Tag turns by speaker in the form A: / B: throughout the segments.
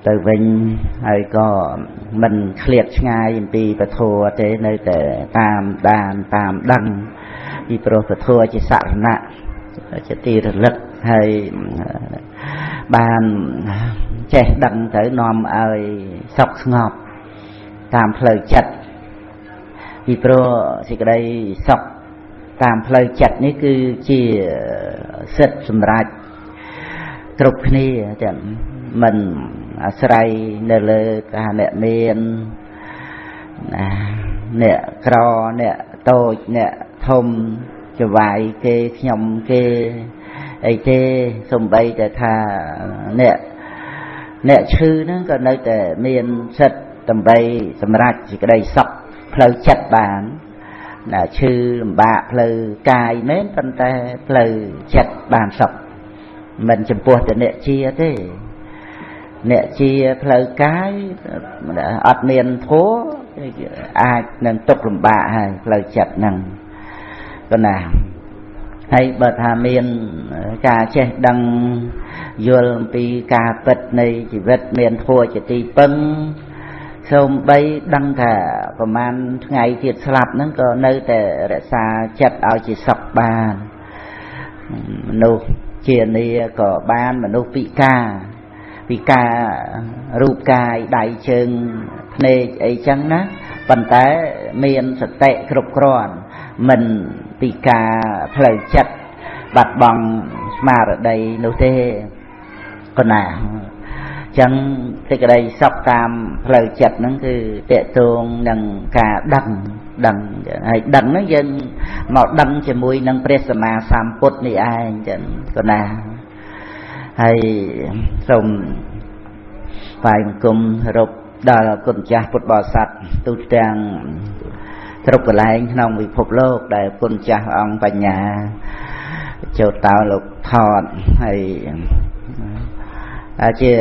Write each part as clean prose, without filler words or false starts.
A: ទៅវិញហើយក៏មិនឃ្លាតឆ្ងាយអំពីពធទេនៅតែតាមដានតាមដឹងពីព្រោះពធជាសរណៈជាទីរលឹកហើយបានចេះដឹងទៅនាំឲ្យសុខស្ងប់តាមផ្លូវចិត្តពីព្រោះសេចក្តីសុខតាមផ្លូវចិត្តនេះគឺជាសិទ្ធិសម្រាប់គ្រប់គ្នាចឹងមិនអាស្រ័យនៅលើការអ្នកមានណាអ្នកក្រអ្នកតូចអ្នកធំចវាយគេខ្ញុំគេអីទេសំបីតែថាអ្នកឈឺហ្នឹងក៏នៅតែមានសិទ្ធិដើម្បីសម្រេចសេចក្តីសុខផ្លូវចិត្តបានណាឈឺលំបាកផ្លូវកាយមែនប៉ុន្តែផ្លូវចិត្តបានសុខមិនចំពោះតែអ្នកជាទេអ្នកជាផ្លូវកាយអត់មានធម៌អាចនឹងទុកលំបាកហើយផ្លូវចិត្តហ្នឹងក៏ណាហើយបើថាមានការចេះដឹងយល់អំពីការពិតនៃជីវិតមានធម៌ជាទីពឹងសូម្បីដឹងថាប្រហែលថ្ងៃទៀតស្លាប់ហ្នឹងក៏នៅតែរក្សាចិត្តឲ្យជាសុខបានមនុស្សជានីក៏បានមនុស្សពិការពិការរូបកាយដៃជើងភ្នែកអីចឹងណាប៉ុន្តែមានសតិគ្រប់គ្រាន់មិនពិការផ្លូវចិត្តបាត់បង់ស្មារតីនោះទេកណាចឹងសេចក្តីសុខតាមផ្លូវចិត្តហ្នឹងគឺតកតងនឹងការដឹងដឹងហើយដឹងហ្នឹងយើងមកដឹងជាមួយនឹងព្រះសម្មាសម្ពុទ្ធនេះឯងចឹងកណាហើយសូមបាយបង្គំរពដល់គុណម្ចាស់ពុទ្ធបរិស័ទទូទាំងគ្រប់កន្លែងក្នុងពិភពលោកដែលគុណម្ចាស់អង្គបញ្ញាចូលតោលោកថតហើយជា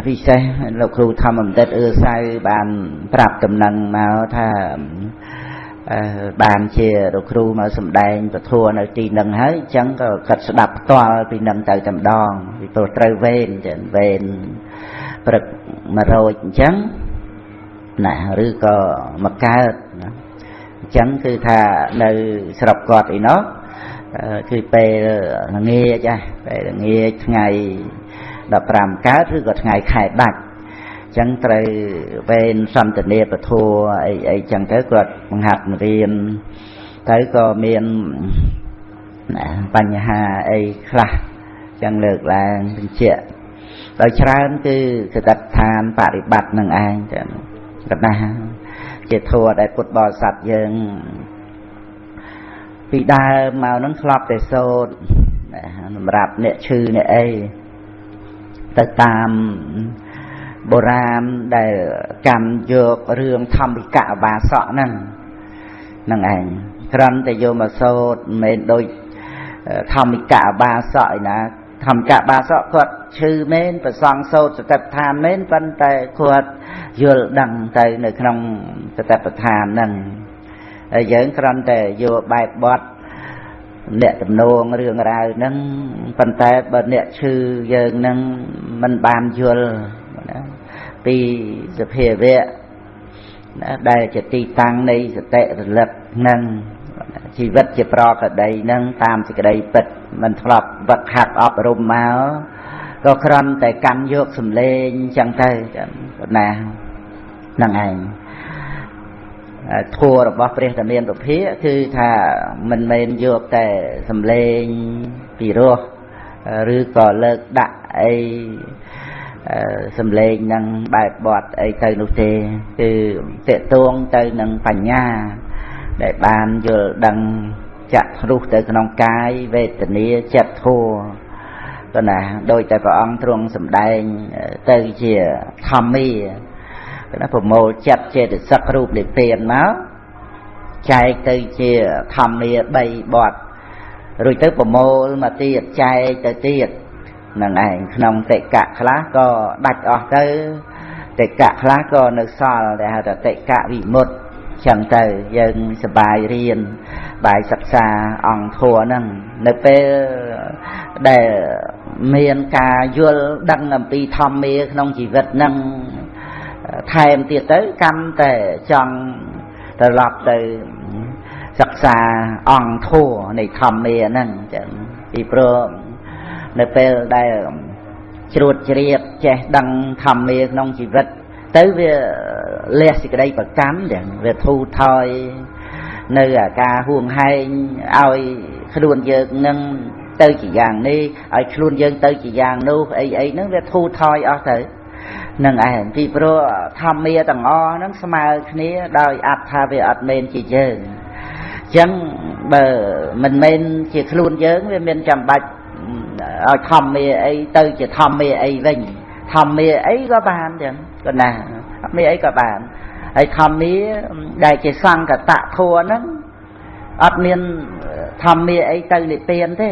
A: ពិសេសលោកគ្រូធម្មបណ្ឌិតអឿសៅបានប្រាប់ដំណឹងមកថាបានជាលោកគ្រូមកសម្ដែងពធនៅទីនឹងហើយអញ្ចឹងក៏គាត់ស្ដាប់ផ្ទាល់ពីនឹងទៅតែម្ដងពីព្រោះត្រូវវេនចឹងវេនព្រឹក1រោចអញ្ចឹងណាឬក៏មកកើតណាអញ្ចឹងគឺថានៅស្រុកគាត់ឯណោះគឺពេលល្ងាចពេលល្ងាចថ្ងៃ15កើតឬក៏ថ្ងៃខែដាច់អញ្ចឹងត្រូវវេនសន្តានាពធអីអីចឹងទៅគាត់បង្ហាត់រៀនទៅក៏មានបញ្ហាអីខ្លះចឹងលើកឡើងបញ្ជាក់ដោយច្រើនគឺសតិប្បដ្ឋានបរិបត្តិនឹងឯងចឹងកណាជាធម៌ដែលពុទ្ធបរិស័ទយើងពីដើមមកនឹងធ្លាប់តែសូត្រសម្រាប់អ្នកឈឺអ្នកអីទៅតាមបុរាណដែលកម្មយករឿងធម្មិកអបាសកហ្នឹងហ្នឹងឯងគ្រាន់តែយកមកសូត្រមិនមែនដូចធម្មិកអបាសកឯណាធម្មិកអបាសកគាត់ឈឺមែនប្រសងសូត្រសតិប្បដ្ឋានមែនប៉ុន្តែគាត់យល់ដឹងទៅនៅក្នុងសតិប្បដ្ឋានហ្នឹងហើយយើងគ្រាន់តែយកបែបបត់អ្នកទំនងរឿងរ៉ាវហ្នឹងប៉ុន្តែបើអ្នកឈឺយើងហ្នឹងមិនបានយល់ណាពីសភាវៈណាដែលជាទីតាំងនៃសតិរលឹកហ្នឹងជីវិតជាប្រកដីហ្នឹងតាមសេចក្តីពិតមិនធ្លាប់វឹកហាត់អប់រំមកក៏គ្រាន់តែកាន់យកសំឡេងចឹងទៅណាហ្នឹងឯងធម៌របស់ព្រះតាមានពភាគឺថាមិនមែនយកតែសំឡេងពីរោះឬក៏លើកដាក់អីសំឡេងនឹងបែបបត់អីទៅនោះទេគឺតេតួងទៅនឹងបញ្ញាដែលបានយល់ដឹងចាក់ធ្រុះទៅក្នុងកាយវេទនាចិត្តធម៌ក៏ណាដោយតែព្រះអង្គទ្រង់សម្ដែងទៅជាធម្មាណាប្រមូលចិត្តចេតសិករូបនិព្វានមកចែកទៅជាធម្មា3បទរួចទៅប្រមូលមកទៀតចែកទៅទៀតហ្នឹងឯងក្នុងតិកៈខ្លះក៏ដាច់អស់ទៅតិកៈខ្លះក៏នៅសល់ដែលហៅថាតិកៈវិមុតចឹងទៅយើងសប្បាយរៀនបាយសិក្សាអង្គធម៌ហ្នឹងនៅពេលដែល មានការយល់ដឹងអំពីធម្មាក្នុងជីវិតនឹងថែមទៀតទៅកាន់តែចង់ត្រឡប់ទៅសិក្សាអង្គធម៌នៃធម្មាហ្នឹងចឹងពីព្រោះនៅពេលដែលជ្រួតជ្រាបចេះដឹងធម្មាក្នុងជីវិតទៅវាលះសេចក្តីប្រកាន់ចឹងវាធូរថយនៅអាការហួងហែងឲ្យខ្លួនយើងនឹងទៅជាយ៉ាងនេះឲ្យខ្លួនយើងទៅជាយ៉ាងនោះអីអីហ្នឹងវាធូរថយអស់ទៅនឹងឯងពីព្រោះធម្មាទាំងអស់ហ្នឹងស្មើគ្នាដោយអត្ថាវាអត់មែនជាយើងអញ្ចឹងបើមិនមែនជាខ្លួនយើងវាមានចាំបាច់ឲ្យធម្មាអីទៅជាធម្មាអីវិញធម្មាអីក៏បានចឹងក៏ណាអត់មានអីក៏បានហើយធម្មាដែលជាសង្កតធម៌ហ្នឹងអត់មានធម្មាអីទៅនិព្វានទេ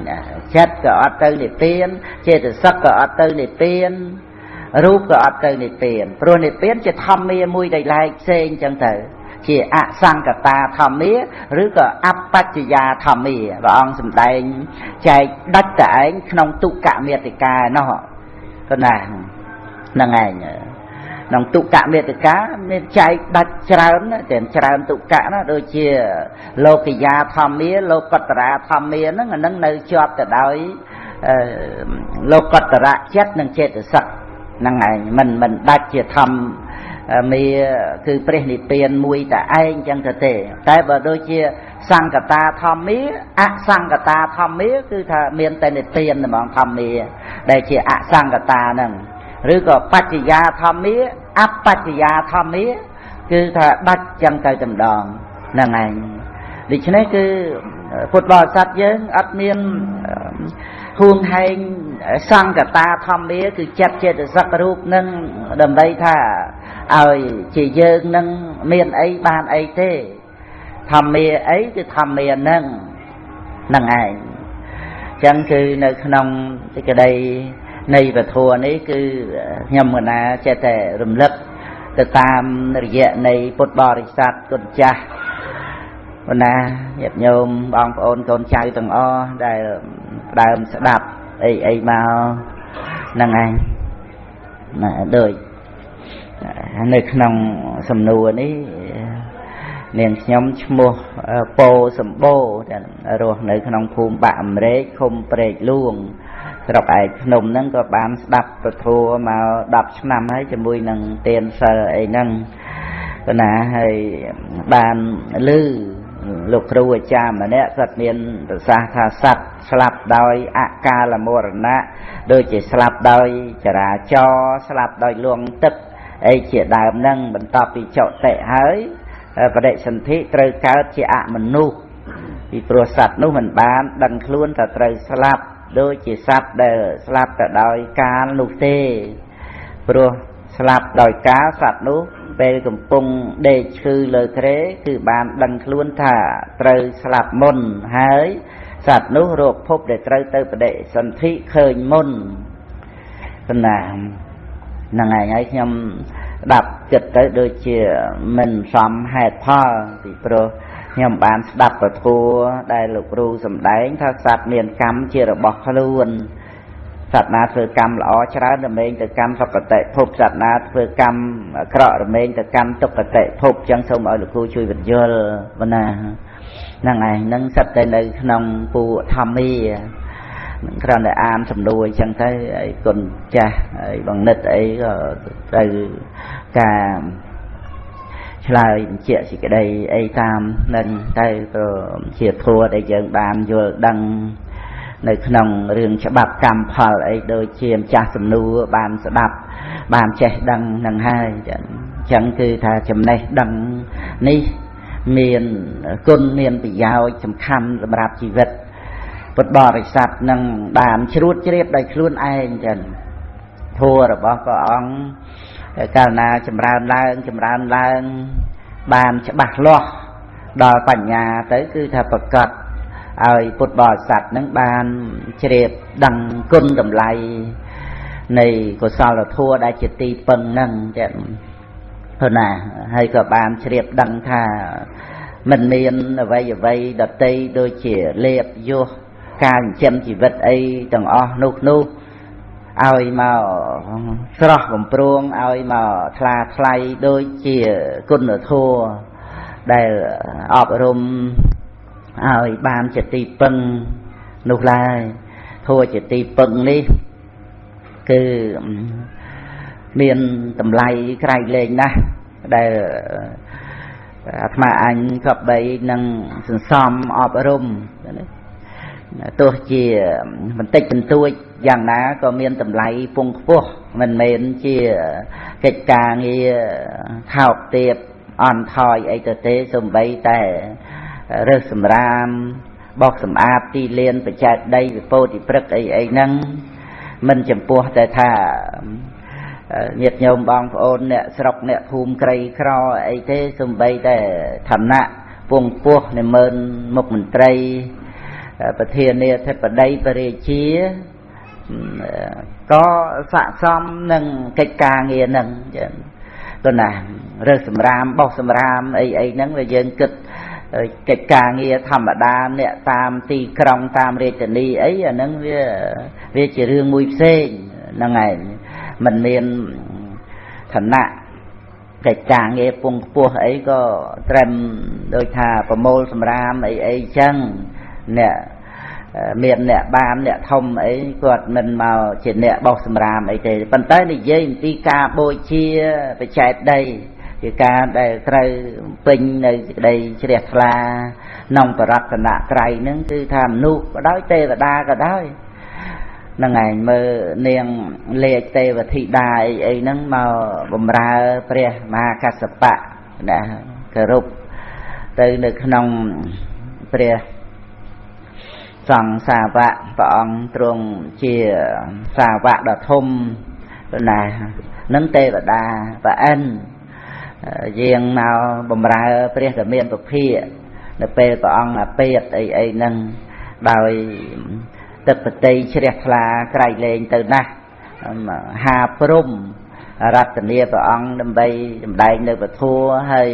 A: ណាចិត្តក៏អត់ទៅនិព្វានចេតសិកក៏អត់ទៅនិព្វានរូបក៏អត់ទៅនិព្វានព្រោះនិព្វានជាធម្មាមួយដែលឡែកផ្សេងចឹងទៅជាអសង្កតាធម្មាឬក៏អបច្ចយាធម្មាព្រះអង្គសម្ដែងចែកដាច់តែឯងក្នុងទុក្ខមេតិកានោះក៏ណាហ្នឹងឯងក្នុងទុក្ខមេតិកាមានចែកដាច់ច្រើនតែច្រើនទុក្ខណាដូចជាលោកយាធម្មាលោកតរាធម្មាហ្នឹងអាហ្នឹងនៅជាប់ទៅដោយលោកតរៈចិត្តនិងចេតសិកហ្នឹងឯងមិនដាច់ជាធម្មាគឺព្រះនិព្វានមួយតែឯងចឹងទៅទេតែបើដូចជាសង្កតាធម្មាអសង្កតាធម្មាគឺថាមានតែនិព្វានហ្មងធម្មាដែលជាអសង្កតាហ្នឹងឬក៏បច្ចយាធម្មាអបច្ចយាធម្មាគឺថាដាច់ចឹងទៅតែម្ដងហ្នឹងឯងដូច្នេះគឺពុទ្ធបរិស័ទយើងអត់មានហួងហែងសង្កតាធម្មាគឺចិត្តចេតសិករូបនឹងដើម្បីថាឲ្យជាយើងនឹងមានអីបានអីទេធម្មាអីគឺធម្មានឹងហ្នឹងឯងចឹងគឺនៅក្នុងសេចក្តីនៃពធនេះគឺខ្ញុំកណាចេះតែរំលឹកទៅតាមរយៈនៃពុទ្ធបរិស័ទគុណចាស់បណ្ណាញាតិញោមបងប្អូនកូនចៅទាំងអស់ដែលដើមស្ដាប់អីអីមកហ្នឹងឯងណាដូចនៅក្នុងសំណួរនេះនាងខ្ញុំឈ្មោះពោសម្បូររស់នៅក្នុងភូមិបាក់អមរែកឃុំព្រែកលួងស្រុកឯកភ្នំហ្នឹងក៏បានស្ដាប់ពធមក10ឆ្នាំហើយជាមួយនឹងទានសិលអីហ្នឹងក៏ណាហើយបានឮលោកគ្រូអាចារ្យម្នាក់គាត់មានប្រសាសន៍ថាសត្វស្លាប់ដោយអកាលមរណៈដូចជាស្លាប់ដោយចរាចរណ៍ស្លាប់ដោយលងទឹកអីជាដើមហ្នឹងបន្ទាប់ពីចុតិហើយបដិសន្ធិត្រូវកើតជាអមនុស្សពីព្រោះសត្វនោះមិនបានដឹងខ្លួនថាត្រូវស្លាប់ដូចជាសត្វដែលស្លាប់ទៅដោយកាលនោះទេព្រោះស្លាប់ដោយកាលសត្វនោះពេលកំពុងដេកឈឺលើគ្រែគឺបានដឹងខ្លួនថាត្រូវស្លាប់មុនហើយសត្វនោះរកភពដែលត្រូវទៅបដិសន្ធិឃើញមុនប៉ុណ្ណាហ្នឹងឯងហើយខ្ញុំស្ដាប់ចិត្តទៅដូចជាមិនសមហេតុផលពីព្រោះខ្ញុំបានស្ដាប់ពធដែលលោកគ្រូសម្ដែងថាសត្វមានកម្មជារបស់ខ្លួនសត្វណាធ្វើកម្មល្អច្រើនរមែងទៅកម្មសុគតិភពសត្វណាធ្វើកម្មអាក្រក់រមែងទៅកម្មទុគតិភពចឹងសូមឲ្យលោកគ្រូជួយបញ្យល់បណ្ណាហ្នឹងឯងហ្នឹងសិតតែនៅក្នុងពួកធម្មានឹងគ្រាន់តែអានសំណួរអញ្ចឹងទៅហើយគុណចាស់ហើយបងនិតអីក៏ត្រូវការឆ្លើយបញ្ជាក់សេចក្តីអីតាមនឹងទៅក៏ជាធម៌ដែលយើងបានយល់ដឹងនៅក្នុងរឿងច្បាប់កម្មផលអីដូចជាម្ចាស់សំណួរបានស្ដាប់បានចេះដឹងនឹងហើយអញ្ចឹងគឺថាចំណេះដឹងនេះមានគុណមានប្រយោជន៍សំខាន់សម្រាប់ជីវិតពុទ្ធបរិស័ទនឹងបានជ្រួតជ្រាបដោយខ្លួនឯងចឹងធម៌របស់ព្រះអង្គកាលណាចម្រើនឡើងចម្រើនឡើងបានច្បាស់លាស់ដល់បញ្ញាទៅគឺថាប្រកាសឲ្យពុទ្ធបរិស័ទនឹងបានជ្រាបដឹងគុណតម្លៃនៃកុសលធម៌ដែលជាទីពឹងហ្នឹងចឹងព្រោះណាហើយក៏បានជ្រាបដឹងថាមិនមានអ្វីអ្វីដតីដូចជាលាភយស ការចិញ្ចឹមជីវិតអីទាំងអស់នោះនោះឲ្យមកស្រស់បំព្រងឲ្យមកថ្លាថ្លៃដូចជាគុណធម៌ដែលអប់រំឲ្យបានជាទីពឹងនោះឡើយធម៌ជាទីពឹងនេះគឺមានតម្លៃក្រៃលែងណាស់ដែលអាត្មាអញក៏បីនឹងសន្សំអប់រំទោះជាបន្តិចបន្តួចយ៉ាងណាក៏មានតម្លៃពងខ្ពស់មិនមែនជាកិច្ចការងារថោកទាបអន់ថយអីទៅទេសំបីតែរើសសម្រាមបោកសម្អាតទីលានបច្ចេកដីវិពោធិព្រឹកអីអីហ្នឹងមិនចំពោះតែថាញាតិញោមបងប្អូនអ្នកស្រុកអ្នកភូមិក្រីក្រអីទេសំបីតែឋានៈពងពោះនិមឺនមុខមន្ត្រីប្រធានាធិបតីបរិជាក៏ស័ក្តិសមនឹងកិច្ចការងារហ្នឹងចឹងទៅណារើសសម្រាមបោះសម្រាមអីអីហ្នឹងវាយើងគិតកិច្ចការងារធម្មតាអ្នកតាមទីក្រុងតាមរាជធានីអីអាហ្នឹងវាជារឿងមួយផ្សេងហ្នឹងឯងមិនមានឋានៈកិច្ចការងារពងខ្ពស់អីក៏ត្រឹមដូចថាប្រមូលសម្រាមអីអីចឹងអ្នកមានអ្នកបានអ្នកធំអីគាត់មិនមកជាអ្នកបោះសម្រាមអីទេប៉ុន្តែនិយាយអំពីការបូជាបច្ចេកដីជាការដែលត្រូវពេញនៅសេចក្តីជ្រះថ្លាក្នុងបរតនត្រ័យហ្នឹងគឺថាមនុស្សក៏ដោយទេវតាក៏ដោយហ្នឹងឯងមើលនាងលេខទេវធីតាអីអីហ្នឹងមកបំរើព្រះមហាកស្សបៈណាគោរពទៅនៅក្នុងព្រះសង្ឃសាវកព្រះអង្គទ្រង់ជាសាវកដ៏ធំណានឹងទេវតាប្រអិនយាងមកបំរើព្រះដ៏មានពភានៅពេលព្រះអង្គអាពាធអីអីហ្នឹងដោយទឹកបតីជ្រះថ្លាក្រៃលែងទៅណាស់ហាព្រំរតនាព្រះអង្គដើម្បីសម្ដែងនៅពធហើយ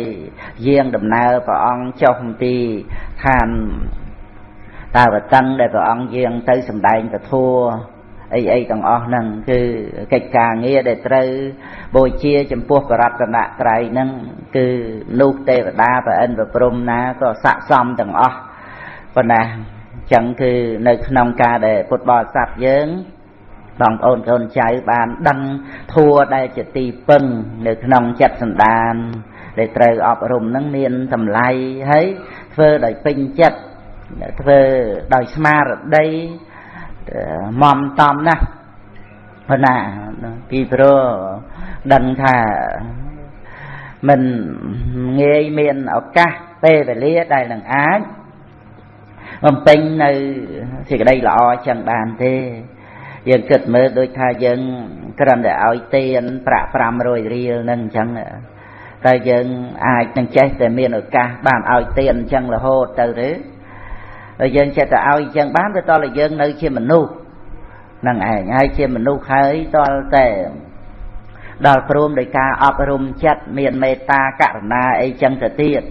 A: យាងដំណើរព្រះអង្គចុះអំពីឋានតាវតឹងដែលព្រះអង្គយាងទៅសម្ដែងពធអីអីទាំងអស់ហ្នឹងគឺកិច្ចការងារដែលត្រូវបូជាចំពោះបរតនត្រ័យហ្នឹងគឺមនុស្សទេវតាប្រអិនប្រព្រំណាក៏ស័ក្តិសមទាំងអស់ប៉ុណ្ណាចឹងគឺនៅក្នុងការដែលពុទ្ធបរិស័ទយើងបងប្អូនកូនចៅបានដឹងធัวដែលជាទីពឹងនៅក្នុងចិត្តសន្តានដែលត្រូវអប់រំហ្នឹងមានតម្លៃហើយធ្វើដោយពេញចិត្តធ្វើដោយស្មារតីមមតំណាស់ប៉ុណ្ណាពីព្រោះដឹងថាមិនងាយមានឱកាសពេលវេលាដែលនឹងអាចបំពេញនៅសេចក្តីល្អចឹងបានទេយើងគិតមើលដូចថាយើងគ្រាន់តែឲ្យទានប្រាក់500រៀលហ្នឹងអញ្ចឹងតែយើងអាចនឹងចេះតែមានឱកាសបានឲ្យទានអញ្ចឹងរហូតទៅឬហើយយើងចេះតែឲ្យអញ្ចឹងបានទៅតើយើងនៅជាមនុស្សហ្នឹងឯងហើយជាមនុស្សហើយតើតែដល់ព្រមដោយការអប់រំចិត្តមានមេត្តាករុណាអីចឹងទៅទៀត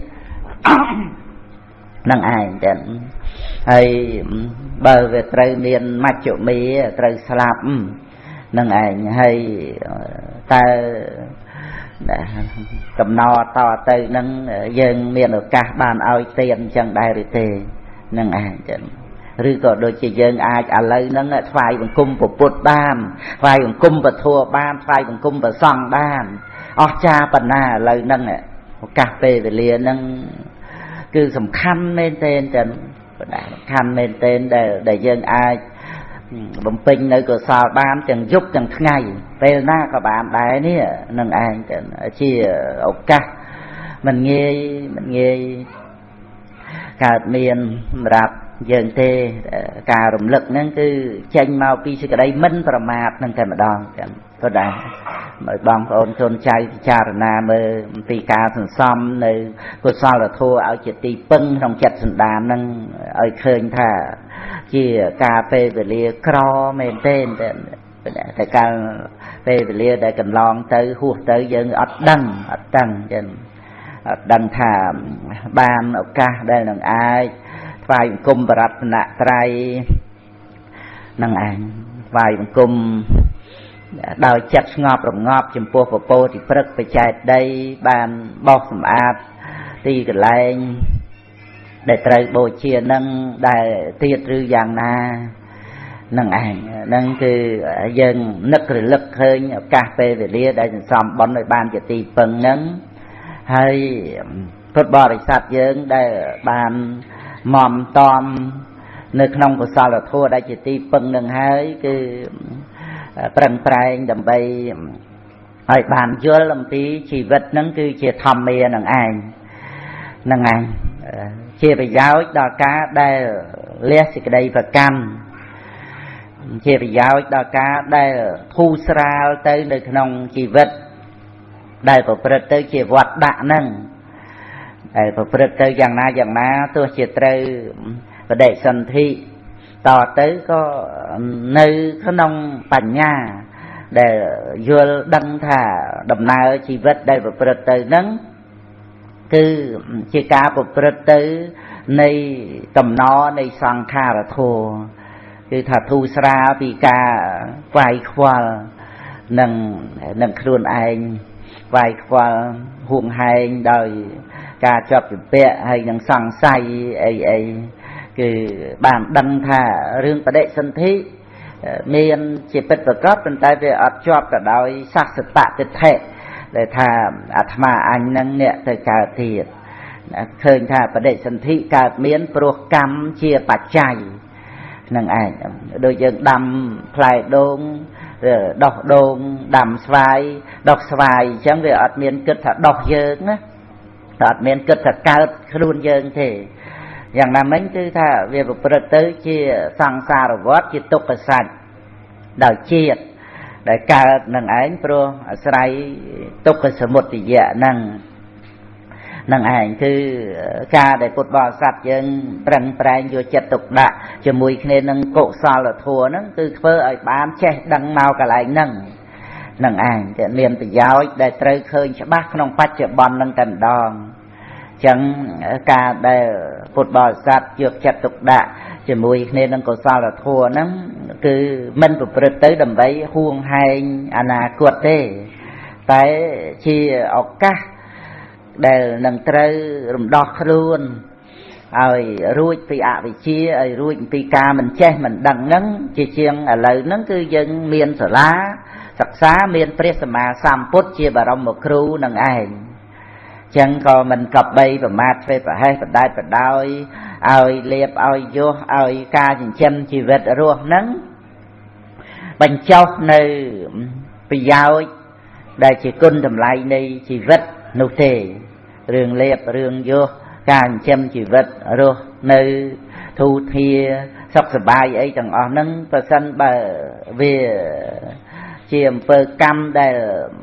A: ហ្នឹងឯងចឹងហើយបើវាត្រូវមានមច្ចុមាត្រូវស្លាប់ហ្នឹងឯងហើយតើកំណត់តទៅហ្នឹងយើងមានឱកាសបានឲ្យទានអញ្ចឹងដែរឬទេហ្នឹងឯងចឹងឬក៏ដូចជាយើងអាចឥឡូវហ្នឹងថ្វាយបង្គំពុទ្ធបានថ្វាយបង្គំពធបានថ្វាយបង្គំព្រះសង្ឃបានអស្ចារ្យប៉ុណ្ណាឥឡូវហ្នឹងឱកាសពេលវេលាហ្នឹងគឺសំខាន់មែនទែនចឹងសំខាន់មែនទែនដែលយើងអាចបំពេញនៅកុសលបានទាំងយប់ទាំងថ្ងៃពេលណាក៏បានដែរនេះនឹងឯងចឹងជាឱកាសមិនងាយកើតមានសម្រាប់យើងទេការរំលឹកហ្នឹងគឺចេញមកពីសេចក្តីមិនប្រមាទហ្នឹងតែម្ដងចឹងក៏ដែរឲ្យបងប្អូនកូនចៅពិចារណាមើលអំពីការសន្សំនៅកុសលធម៌ឲ្យជាទីពឹងក្នុងចិត្តសន្តានហ្នឹងឲ្យឃើញថាជាការពេលវេលាក្រមែនទែនតែកាលពេលវេលាដែលកន្លងទៅហួសទៅយើងអត់ដឹងចឹងអត់ដឹងថាបានឱកាសដែលនឹងអាច ថ្វាយបង្គំបរតនត្រ័យនឹងឯងថ្វាយបង្គំដោយចិត្តស្ងប់រងាប់ចំពោះពពោធិព្រឹកបច្ចេកដីបានបោសសម្អាតទីកន្លែងដែលត្រូវបូជានឹងដែលទៀតឬយ៉ាងណានឹងឯងហ្នឹងគឺយើងនឹករលឹកឃើញឱកាសពេលវេលាដែលសន្សំបុណ្យឲ្យបានជាទីពឹងហ្នឹងហើយពុទ្ធបរិស័ទយើងដែលបានមមតំនៅក្នុងកុសលធម៌ដែលជាទីពឹងនឹងហើយគឺប្រឹងប្រែងដើម្បីឲ្យបានយល់អំពីជីវិតហ្នឹងគឺជាធម្មានឹងឯងនឹងឯងជាប្រយោជន៍ដល់ការដែលលះសេចក្តីប្រកាន់ជាប្រយោជន៍ដល់ការដែលធូរស្រាលទៅនៅក្នុងជីវិតដែលប្រព្រឹត្តទៅជាវត្តដាក់ហ្នឹងដែលប្រព្រឹត្តទៅយ៉ាងណាយ៉ាងណាទោះជាត្រូវបដិសន្ធិតទៅក៏នៅក្នុងបញ្ញាដែលយល់ដឹងថាដំណើរជីវិតដែលប្រព្រឹត្តទៅហ្នឹងគឺជាការប្រព្រឹត្តទៅនៃតំណនៃសង្ខារធម៌គឺថាធូរស្រាលពីការខ្វាយខ្វល់នឹងខ្លួនឯងខ្វាយខ្វល់ហួងហែងដោយការជាប់ជំពាក់ហើយនឹងសង្ស័យអីអីគឺបានដឹងថារឿងបដិសន្ធិមានជាពិតប្រាកដប៉ុន្តែវាអត់ជាប់ទៅដោយសស្សតទិដ្ឋិដែលថាអាត្មាអញនឹងអ្នកទៅកើតទៀតឃើញថាបដិសន្ធិកើតមានព្រោះកម្មជាបច្ច័យនឹងឯងដូចយើងដាំផ្លែដូងដោះដូងដាំស្វាយដោះស្វាយអញ្ចឹងវាអត់មានគិតថាដោះយើងណាអត់មានគិតថាកើតខ្លួនយើងទេយ៉ាងណាមិញគឺថាវាប្រព្រឹត្តទៅជាសង្សារវដ្តជាទុក្ខសត្វដោយជាតិដែលកើតនឹងឯងព្រោះអាស្រ័យទុក្ខសមុទយៈហ្នឹងនឹងឯងគឺការដែលពុទ្ធបរិស័ទយើងប្រឹងប្រែងយកចិត្តទុកដាក់ជាមួយគ្នានឹងកុសលធម៌ហ្នឹងគឺធ្វើឲ្យបានចេះដឹងមកកន្លែងហ្នឹងនឹងឯងតែមានប្រយោជន៍ដែលត្រូវឃើញច្បាស់ក្នុងបច្ចុប្បន្នហ្នឹងតែម្ដងចឹងការដែលពុទ្ធបរិស័ទយកចិត្តទុកដាក់ជាមួយគ្នានឹងកុសលធម៌ហ្នឹងគឺមិនប្រព្រឹត្តទៅដើម្បីហួងហែងអនាគតទេតែជាឱកាសដែលនឹងត្រូវរំដោះខ្លួនឲ្យរួចពីអវិជ្ជាឲ្យរួចពីការមិនចេះមិនដឹងហ្នឹងជាជាងឥឡូវហ្នឹងគឺយើងមានសាលាសិក្សាមានព្រះសម្មាសម្ពុទ្ធជាបរមគ្រូនឹងឯងចឹងក៏មិនកបីប្រមាទធ្វើប្រហែសបដែតបដោយឲ្យលៀបឲ្យយោសឲ្យការចិញ្ចឹមជីវិតរស់ហ្នឹងបញ្ចុះនៅប្រយោជន៍ដែលជាគុណតម្លៃនៃជីវិតនោះទេរឿងលៀបរឿងយោសការចិញ្ចឹមជីវិតរស់នៅធូរធារសុខសប្បាយអីទាំងអស់ហ្នឹងប្រសិនបើវាជាអំពើកម្មដែល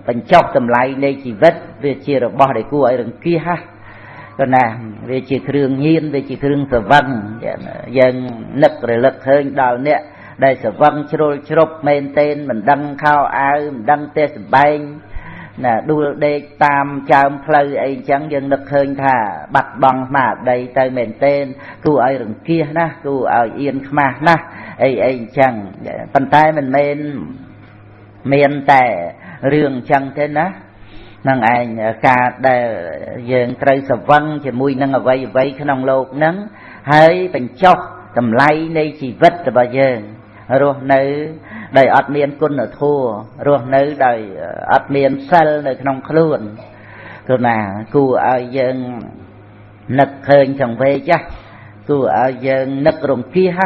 A: បញ្ចុះតម្លៃនៃជីវិតវាជារបស់ដែលគួរឲ្យរង្គៀសហ៎ក៏ណាវាជាគ្រឿងញៀនវាជាគ្រឿងស្រវឹងយើងនឹករលឹកឃើញដល់អ្នកដែលស្រវឹងជ្រុលជ្រុបមែនទែនមិនដឹងខោអាវមិនដឹងផ្ទះសម្បែងណាដួលដេកតាមចើមផ្លូវអីចឹងយើងនឹកឃើញថាបាត់បង់ស្មារតីទៅមែនទែនគួរឲ្យរង្គៀសណាស់គួរឲ្យអៀនខ្មាស់ណាស់អីអីចឹងប៉ុន្តែមិនមែនមានតែរឿងចឹងទេណានឹងឯងការដែលយើងត្រូវស្រវឹងជាមួយនឹងអ្វីអ្វីក្នុងលោកហ្នឹងហើយបញ្ចុះតម្លៃនៃជីវិតរបស់យើងរស់នៅដោយអត់មានគុណធម៌រស់នៅដោយអត់មានសិលនៅក្នុងខ្លួនគឺណាគួរឲ្យយើងនឹកឃើញចង្វេចគួរឲ្យយើងនឹករង្គៀសហ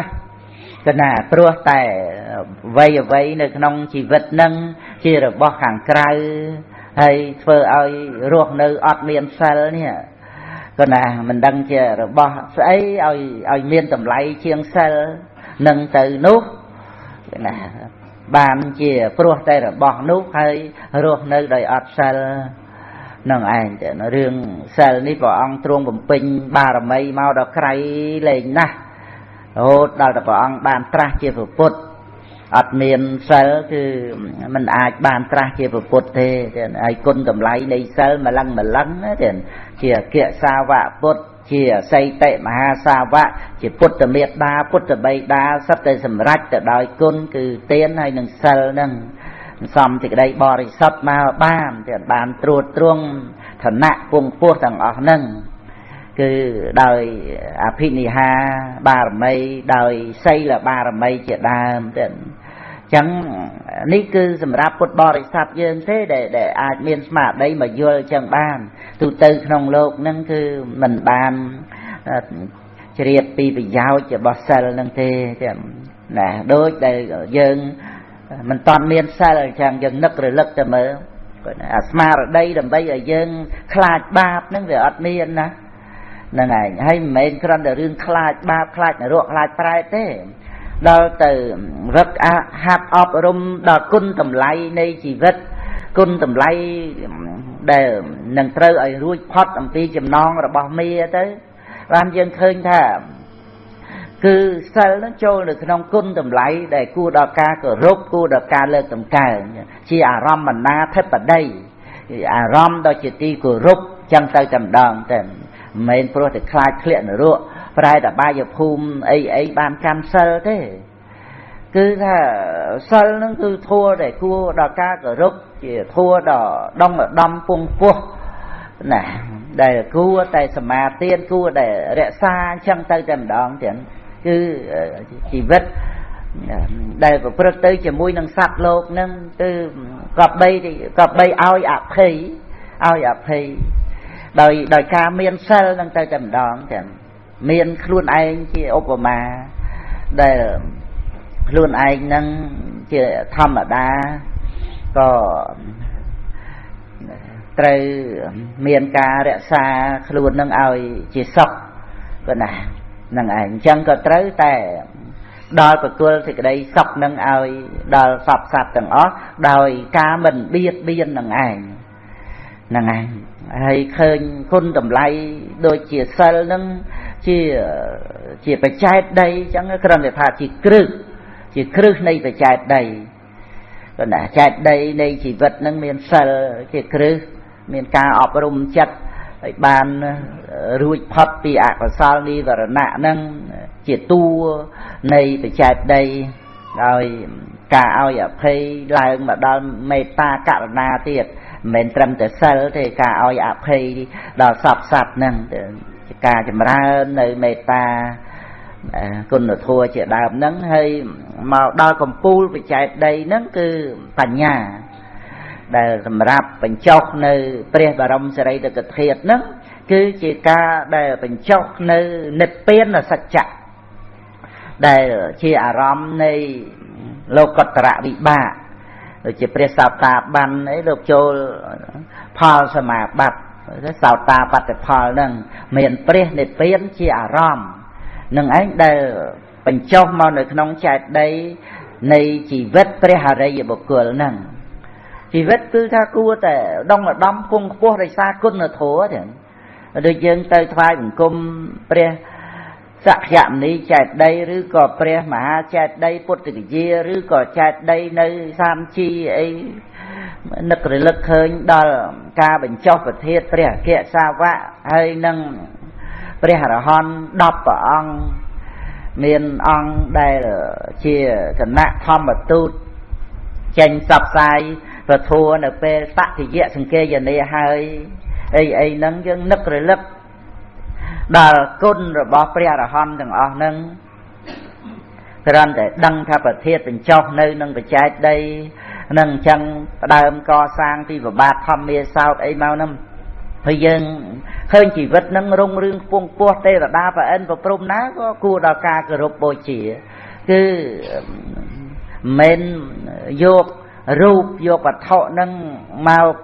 A: កណាព្រោះតែអ្វីអ្វីនៅក្នុងជីវិតហ្នឹងជារបស់ខាងក្រៅហើយធ្វើឲ្យរស់នៅអត់មានសិលនេះកណាមិនដឹងជារបស់ស្អីឲ្យមានតម្លៃជាងសិលនឹងទៅនោះណាបានជាព្រោះតែរបស់នោះហើយរស់នៅដោយអត់សិលនឹងឯងតែរឿងសិលនេះព្រះអង្គទ្រង់បំពេញបារមីមកដល់ក្រៃលែងណាស់រហូតដល់តែព្រះអង្គបានត្រាស់ជាព្រះពុទ្ធអត់មានសិលគឺមិនអាចបានត្រាស់ជាព្រះពុទ្ធទេហើយគុណតម្លៃនៃសិលម្លឹងម្លឹងណាទេជាអគ្គសាវកពុទ្ធ ជាសីតិមហាសាវកជាពុទ្ធមេដាពុទ្ធបិតាសិតតែសម្រេចទៅដោយគុណគឺទានហើយនឹងសិលនឹងសំសេចក្តីបរិសុទ្ធមកបានតែបានត្រួតត្រងឋានៈពងពោះទាំងអស់ហ្នឹងគឺដោយអភិនិហាបារមីដោយសីលបារមីជាដើមទៅចឹងនេះគឺសម្រាប់ពុទ្ធបរិស័ទយើងទេដែលអាចមានស្មារតីមកយល់ចឹងបានទូទៅក្នុងលោកហ្នឹងគឺមិនបានជ្រាបពីប្រយោជន៍របស់សិលហ្នឹងទេចឹងណាដូចដែលយើងមិនតាន់មានសិលអញ្ចឹងយើងនឹករលឹកទៅមើលអាស្មារតីដើម្បីឲ្យយើងខ្លាចបាបហ្នឹងវាអត់មានណាហ្នឹងឯងហើយមិនមែនគ្រាន់តែរឿងខ្លាចបាបខ្លាចនរកខ្លាចប្រែតទេដល់ទៅវឹកហាត់អប់រំដល់គុណតម្លៃនៃជីវិតគុណតម្លៃដែលនឹងត្រូវឲ្យរួចផុតអំពីចំណងរបស់មាទៅបានយើងឃើញថាគឺសិលនឹងចូលនៅក្នុងគុណតម្លៃដែលគួរដល់ការគោរពគួរដល់ការលើកតម្កើងជាអារម្មណាធិបតីអារម្មណ៍ដ៏ជាទីគោរពចឹងទៅតែម្ដងតែមិនមែនព្រោះតែខ្លាចធ្លាក់នរកប្រែតបាយភូមិអីអីបានកាន់សិលទេគឺថាសិលនឹងគឺធัวដែលគួរដល់ការគោរពជាធัวដ៏ដងដំពងពោះណាដែលគួរតែសមាទានគួរតែរក្សាអញ្ចឹងទៅតែម្ដងទៀតគឺជីវិតដែលប្រព្រឹត្តទៅជាមួយនឹងសត្វលោកនឹងគឺកបីឲ្យអភ័យឲ្យអភ័យដោយការមានសិលនឹងទៅតែម្ដងទៀតមានខ្លួនឯងជាឧបមាដែលខ្លួនឯងនឹងជាធម្មតាក៏ត្រូវមានការរក្សាខ្លួននឹងឲ្យជាសុខក៏ណានឹងឯងអញ្ចឹងក៏ត្រូវតែដល់ប្រគល់សេចក្តីសុខនឹងឲ្យដល់សពសត្វទាំងអស់ដោយការមិនបៀតបៀននឹងឯងហ្នឹងឯងហើយឃើញគុណតម្លៃដូចជាសិលនឹងជាបច្ចេកដីអញ្ចឹងគ្រាន់តែថាជាគ្រឹះនៃបច្ចេកដីប៉ុន្តែចេតដីនៃជីវិតនឹងមានសិលជាគ្រឹះមានការអប់រំចិត្តឲ្យបានរួចផុតពីអកុសលនិវរណៈនឹងជាតួនៃបច្ចេកដីដោយការឲ្យអភ័យឡើងមកដល់មេត្តាករុណាទៀតមិនមែនត្រឹមតែសិលទេការឲ្យអភ័យដល់សពសត្វហ្នឹងជាការចម្រើននៅមេត្តាគុណធម៌ជាដើមហ្នឹងហើយមកដល់កំពូលបច្ចេកដីហ្នឹងគឺបញ្ញាដែលសម្រាប់បញ្ចុះនៅព្រះបរមសារីរិកធាតុហ្នឹងគឺជាការដែលបញ្ចុះនៅនិព្វានសច្ចៈដែលជាអារម្មណ៍នៃលោកតរវិបាកដូចជាព្រះសោតាបានអីលោកចូលផលសមាបត្តិសោតាបត្តិផលហ្នឹងមានព្រះនិព្វានជាអារម្មណ៍នឹងឯងដែលបញ្ចុះមកនៅក្នុងចេតិយនៃជីវិតព្រះអរិយបុគ្គលហ្នឹងជីវិតគឺថាគួរតែដងឧត្តមពងខ្ពស់ដោយសារគុណធម៌ទាំងដូចយើងទៅថ្វាយបង្គំព្រះសក្យមុនីចេតិយឬក៏ព្រះមហាចេតិយពុទ្ធគយាឬក៏ចេតិយនៅសាមជីអីនឹករលឹកឃើញដល់ការបញ្ចុះប្រធានព្រះអគ្គសាវកហើយនឹងព្រះអរហន្ត10ព្រះអង្គមានអង្គដែលជាគណៈធម្មទូតចេញផ្សព្វផ្សាយប្រធัวនៅពេលតតិយសង្កេយនាហើយអីអីហ្នឹងយើងនឹករលឹកដល់គុណរបស់ព្រះអរហន្តទាំងអស់ហ្នឹងគ្រាន់តែដឹងថាប្រធានបញ្ចុះនៅនឹងបច្ចេកដីនឹងអញ្ចឹងផ្ដើមកសាងពីប្របាទធម្មាសោតអីមកហ្នឹងហើយយើងឃើញជីវិតនឹងរុងរឿងខ្ពង់ខ្ពស់ទេវតាប្រអិនប្រព្រំណាក៏គួរដល់ការគោរពបូជាគឺមិនយករូបយកវត្ថុនឹងមក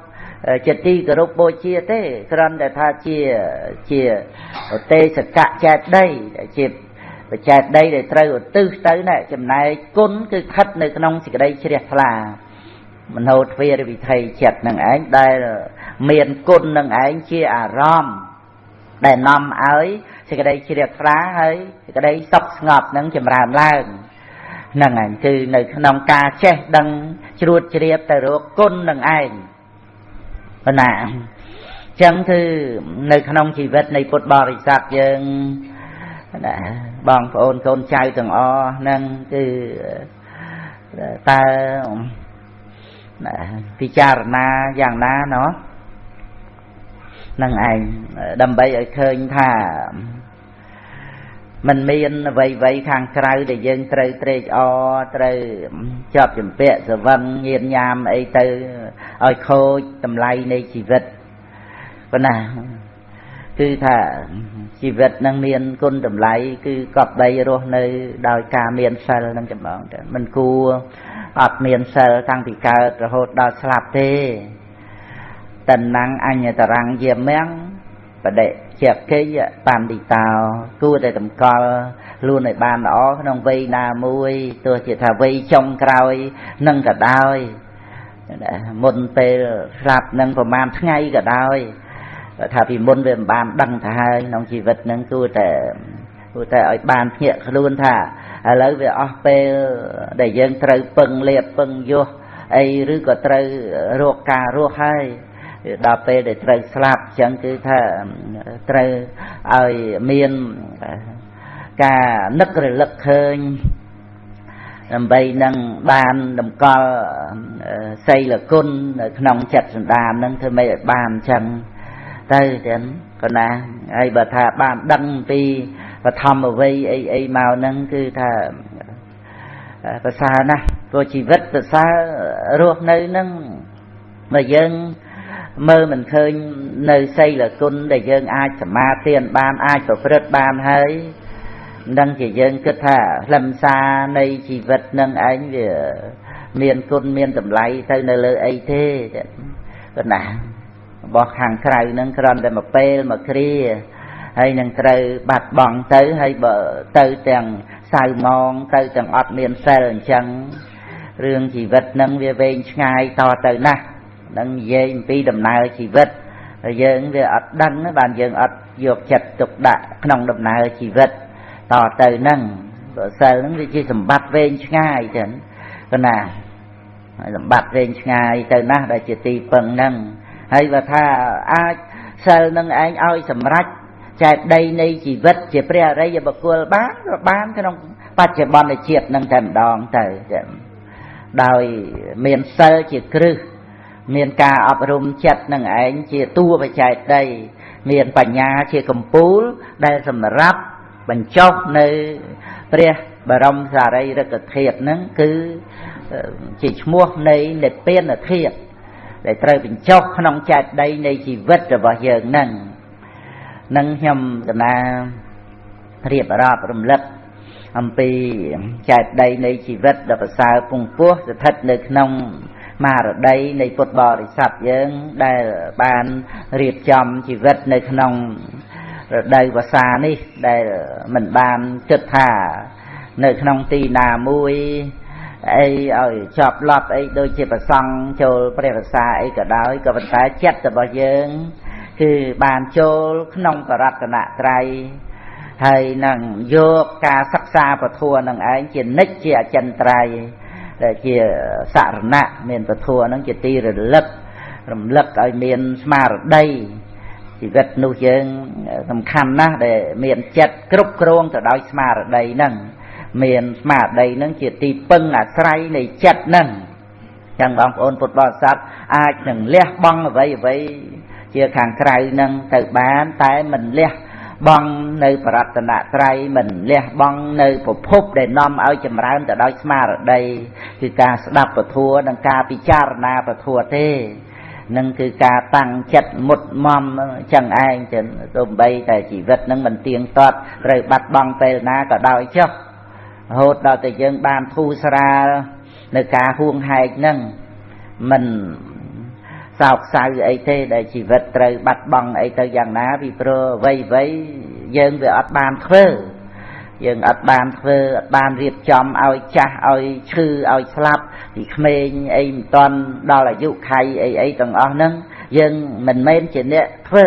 A: ជាទីគោរពបូជាទេគ្រាន់តែថាជាឧទេសកៈចេតិយជាបច្ចេកដីដែលត្រូវឧទ្ទិសទៅណែចំណែកគុណគឺស្ថិតនៅក្នុងសេចក្តីជ្រះថ្លាមโนទ្វារវិថីចិត្តនឹងឯងដែលមានគុណនឹងឯងជាអារម្មណ៍ដែលនាំឲ្យសេចក្តីជ្រះថ្លាហើយសេចក្តីសុខស្ងប់នឹងចម្រើនឡើងហ្នឹងឯងគឺនៅក្នុងការចេះដឹងជ្រួតជ្រាបទៅរកគុណនឹងឯងប៉ុណ្ណា ចឹងគឺនៅក្នុងជីវិតនៃពុទ្ធបរិស័ទយើងណាបងប្អូនកូនចៅទាំងអស់ហ្នឹងគឺតើពិចារណាយ៉ាងណាណោះនឹងឯងដើម្បីឲ្យឃើញថាมันមានអ្វីៗខាងក្រៅដែលយើងត្រូវត្រេកអរត្រូវជាប់ជំពាក់ស្រវឹងញៀនញ៉ាមអីទៅឲ្យខូចតម្លៃនៃជីវិតប៉ុណ្ណាគឺថាជីវិតនឹងមានគុណតម្លៃគឺកប់បីរស់នៅដោយការមានសិលនឹងចម្បងទៅមិនគួរអត់មានសិលតាំងពីកើតរហូតដល់ស្លាប់ទេតណ្ណੰអញ្ញតរੰយាមំបដិជាកិយបណ្ឌិតោគួរតែតម្កល់ខ្លួនឲ្យបានល្អក្នុងវ័យណាមួយទោះជាថាវ័យចុងក្រោយនឹងក៏ដោយមុនពេលស្លាប់នឹងប្រហែលថ្ងៃក៏ដោយថាពីមុនវាមិនបានដឹងទៅហើយក្នុងជីវិតនឹងគួរតែឲ្យបានភ្ញាក់ខ្លួនថាឥឡូវវាអស់ពេលដែលយើងត្រូវពឹងលៀបពឹងយោះអីឬក៏ត្រូវរកការរស់ហើយដល់ពេលដែលត្រូវស្លាប់អញ្ចឹងគឺថាត្រូវឲ្យមានការនឹករលឹកឃើញដើម្បីនឹងបានតម្កល់សីលគុណនៅក្នុងចិត្តសន្តាននឹងធ្វើម៉េចឲ្យបានអញ្ចឹងទៅចឹងក៏ណាហើយបើថាបានដឹងពីបឋមវ័យអីអីមកហ្នឹងគឺថាប្រសើរណាស់ព្រោះជីវិតប្រសើររស់នៅហ្នឹងបើយើងមើលមិនឃើញនៅសីលគុណដែលយើងអាចសមាទានបានអាចប្រព្រឹត្តបានហើយមិនដឹងជាយើងគិតថាខ្លឹមសារនៃជីវិតនឹងឯងវាមានគុណមានតម្លៃទៅនៅលើអីទេប៉ុណ្ណារបស់ខាងក្រៅនឹងគ្រាន់តែមួយពេលមួយគ្រាហើយនឹងត្រូវបាត់បង់ទៅហើយបើទៅទាំងសៅម៉ងទៅទាំងអត់មានសិលអញ្ចឹងរឿងជីវិតនឹងវាវែងឆ្ងាយតទៅណាស់នឹងនិយាយអំពីដំណើរជីវិតយើងវាអត់ដឹងបានយើងអត់យកចិត្តទុកដាក់ក្នុងដំណើរជីវិតតទៅហ្នឹងបើសិលហ្នឹងវាជាសម្បត្តិវែងឆ្ងាយចឹងប៉ុណ្ណាសម្បត្តិវែងឆ្ងាយទៅណាស់ដែលជាទីពឹងហ្នឹងហើយបើថាអាចសិលនឹងឯងឲ្យសម្រេចចេតីនៃជីវិតជាព្រះអរិយបុគ្គលបានក៏បានក្នុងបច្ចុប្បន្នជាតិនឹងតែម្ដងទៅចឹងដោយមានសិលជាគ្រឹះមានការអប់រំចិត្តនឹងឯងជាតួបច្ច័យដីមានបញ្ញាជាកំពូលដែលសម្រាប់បញ្ចុះនៅព្រះបរមសារីរិកធាតុហ្នឹងគឺជាឈ្មោះនៃនិព្វានធាតុដែលត្រូវបញ្ចុះក្នុងចេតីនៃជីវិតរបស់យើងហ្នឹងនឹងខ្ញុំកណារៀបរាប់រំលឹកអំពីចេតីនៃជីវិតដ៏ប្រសើរពងពោះស្ថិតនៅក្នុងមារតីនៃពុទ្ធបរិស័ទយើងដែលបានរៀបចំជីវិតនៅក្នុងរដូវវស្សានេះដែលមិនបានគិតថានៅក្នុងទីណាមួយអីឲ្យជាប់ឡប់អីដូចជាប្រសង់ចូលព្រះវស្សាអីក៏ដោយក៏ប៉ុន្តែចិត្តរបស់យើងគឺបានចូលក្នុងបរតនត្រ័យហើយនឹងយកការសិក្សាពធនឹងឯងជានិច្ចជាអចិន្ត្រៃយ៍ដែលជាសរណៈមានពធនឹងជាទីរលឹករំលឹកឲ្យមានស្មារតីជីវិតនោះយើងសំខាន់ណាស់ដែលមានចិត្តគ្រប់គ្រងទៅដោយស្មារតីហ្នឹងមានស្មារតីហ្នឹងជាទីពឹងអាស្រ័យនៃចិត្តហ្នឹងចឹងបងប្អូនពុទ្ធបរិស័ទអាចនឹងលះបង់អ្វីអ្វីជាខាងក្រៅហ្នឹងទៅបានតែមិនលះបង់នៅបរតនត្រ័យមិនលះបង់នៅប្រភពដែលនាំឲ្យចម្រើនទៅដោយស្មារតីគឺការស្ដាប់ពធនិងការពិចារណាពធទេនឹងគឺការតាំងចិត្តមុតមមចឹងឯងចឹងទោះបីតែជីវិតនឹងមិនទៀងទាត់ត្រូវបាត់បង់ពេលណាក៏ដោយចុះរហូតដល់តែយើងបានធូរស្រាលនៅការហួងហែកនឹងមិនសោកសៅអីទេដែលជីវិតត្រូវបាត់បង់អីទៅយ៉ាងណាពីព្រោះអ្វីៗយើងវាអត់បានធ្វើយើងអត់បានធ្វើអត់បានរៀបចំឲ្យចាស់ឲ្យឈឺឲ្យស្លាប់ពីក្មេងអីមិនតាន់ដល់អាយុខៃអីអីទាំងអស់ហ្នឹងយើងមិនមែនជាអ្នកធ្វើ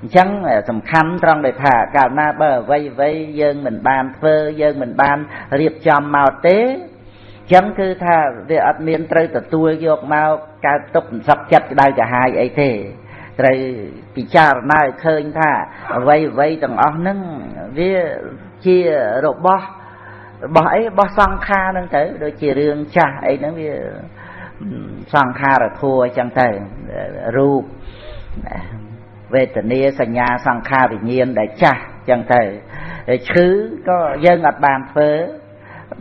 A: អញ្ចឹងសំខាន់ត្រង់ដែលថាកាលណាបើអ្វីៗយើងមិនបានធ្វើយើងមិនបានរៀបចំមកទេចឹងគឺថាវាអត់មានត្រូវទទួលយកមកកើតទុកសឹកចិត្តក្តៅក្រហាយអីទេ ត្រូវពិចារណាឲ្យឃើញថាអ្វីអ្វីទាំងអស់ហ្នឹងវាជារបស់របស់អីរបស់សង្ខារហ្នឹងទៅដូចជារឿងចាស់អីហ្នឹងវាសង្ខារធัวអញ្ចឹងទៅរូបវេទនាសញ្ញាសង្ខារវិញ្ញាណដែលចាស់អញ្ចឹងទៅឈឺក៏យើងអត់បានធ្វើ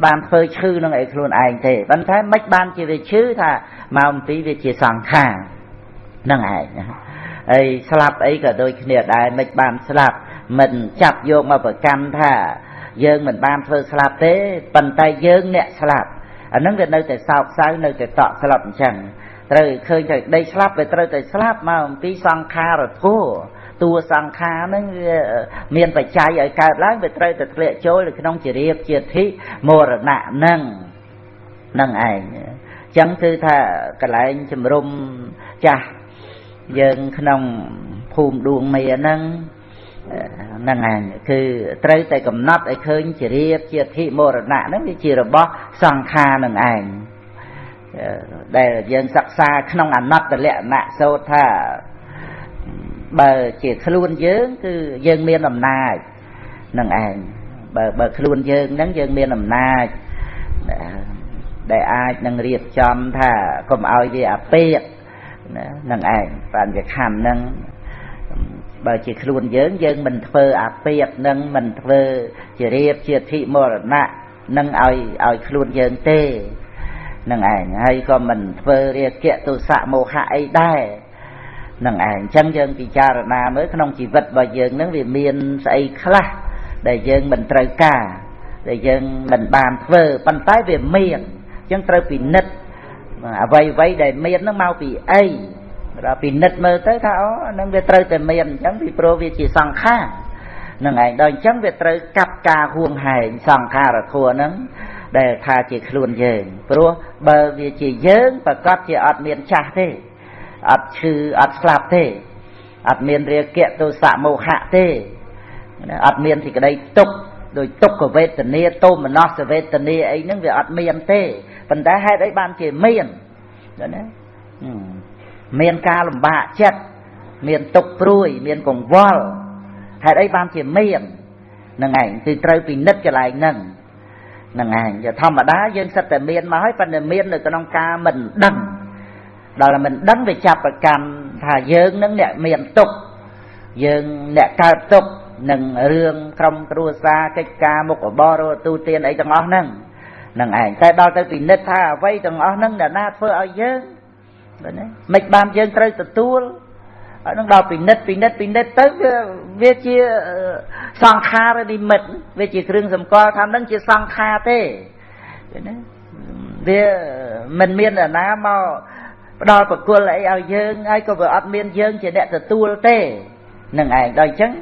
A: បានធ្វើឈឺនឹងឯខ្លួនឯងទេប៉ុន្តែមិនបានជាវាឈឺថាមកអំពីវាជាសង្ខារហ្នឹងឯងហើយស្លាប់អីក៏ដូចគ្នាដែរមិនបានស្លាប់មិនចាប់យកមកប្រកាន់ថាយើងមិនបានធ្វើស្លាប់ទេប៉ុន្តែយើងអ្នកស្លាប់អាហ្នឹងវានៅតែសោកសៅនៅតែតក់ស្លាប់អញ្ចឹងត្រូវឃើញថាដីស្លាប់វាត្រូវតែស្លាប់មកអំពីសង្ខារធัวតួសង្ខារហ្នឹងវាមានបច្ច័យឲ្យកើតឡើងវាត្រូវតែធ្លាក់ចូលនៅក្នុងជារៀបជាធិមរណៈហ្នឹងហ្នឹងឯងអញ្ចឹងគឺថាកន្លែងជំរុំចាស់យើងក្នុងភូមិដួងមាហ្នឹងហ្នឹងឯងគឺត្រូវតែកំណត់ឲ្យឃើញជារៀបជាធិមរណៈហ្នឹងវាជារបស់សង្ខារហ្នឹងឯងដែលយើងសិក្សាក្នុងអនត្តលក្ខណៈសូត្រថាបើជាខ្លួនយើងគឺយើងមានអំណាចនឹងឯងបើខ្លួនយើងហ្នឹងយើងមានអំណាចដែលអាចនឹងរៀបចំថាកុំឲ្យវាអាពាកនឹងឯងបញ្ញខណ្ឌហ្នឹងបើជាខ្លួនយើងយើងមិនធ្វើអាពាកនឹងមិនធ្វើជារៀបជាធិមរណៈនឹងឲ្យខ្លួនយើងទេនឹងឯងហើយក៏មិនធ្វើរាគៈទោសៈមោហៈអីដែរនឹងឯងអញ្ចឹងយើងពិចារណាមើលក្នុងជីវិតរបស់យើងនឹងវាមានស្អីខ្លះដែលយើងមិនត្រូវការដែលយើងមិនបានធ្វើប៉ុន្តែវាមានអញ្ចឹងត្រូវពិនិត្យអ្វីអ្វីដែលមាននឹងមកពីអីដល់ពិនិត្យមើលទៅថាអូនឹងវាត្រូវតែមានអញ្ចឹងពីព្រោះវាជាសង្ខារនឹងឯងដល់អញ្ចឹងវាត្រូវកាត់ការហួងហែងសង្ខារធัวហ្នឹងដែលថាជាខ្លួនយើងព្រោះបើវាជាយើងប្រកាសជាអត់មានចាស់ទេអត់ឈឺអត់ស្លាប់ទេអត់មានរាគៈទោសៈមោហៈទេអត់មានសេចក្តីទុក្ខដោយទុក្ខវេទនាទោមនស្សវេទនាអីហ្នឹងវាអត់មានទេប៉ុន្តែហេតុអីបានជាមានណាមានការលំបាកចិត្តមានទុក្ខព្រួយមានកង្វល់ហេតុអីបានជាមានហ្នឹងឯងគឺត្រូវពិនិត្យកន្លែងហ្នឹងហ្នឹងឯងធម្មតាយើងសិតតែមានមកហើយប៉ុន្តែមាននៅក្នុងការមិនដឹងដល់មិនដឹងវាចាប់ប្រកាន់ថាយើងនឹងអ្នកមានទុក្ខយើងអ្នកកើតទុក្ខនឹងរឿងក្រុមគ្រួសារកិច្ចការមុខរបររទូទានអីទាំងអស់ហ្នឹងហ្នឹងឯងតែដល់ទៅពិនិត្យថាអ្វីទាំងអស់ហ្នឹងអ្នកណាធ្វើឲ្យយើងណាមិនបានយើងត្រូវទទួលហើយនឹងដល់ពិនិត្យពិនិត្យពិនិត្យទៅវាជាសង្ខារនិមិត្តវាជាគ្រឿងសម្គាល់ថានឹងជាសង្ខារទេណាវាមិនមានអ្នកណាមកផ្ដល់ប្រគល់អីឲ្យយើងហើយក៏វាអត់មានយើងជាអ្នកទទួលទេនឹងឯងដល់អញ្ចឹង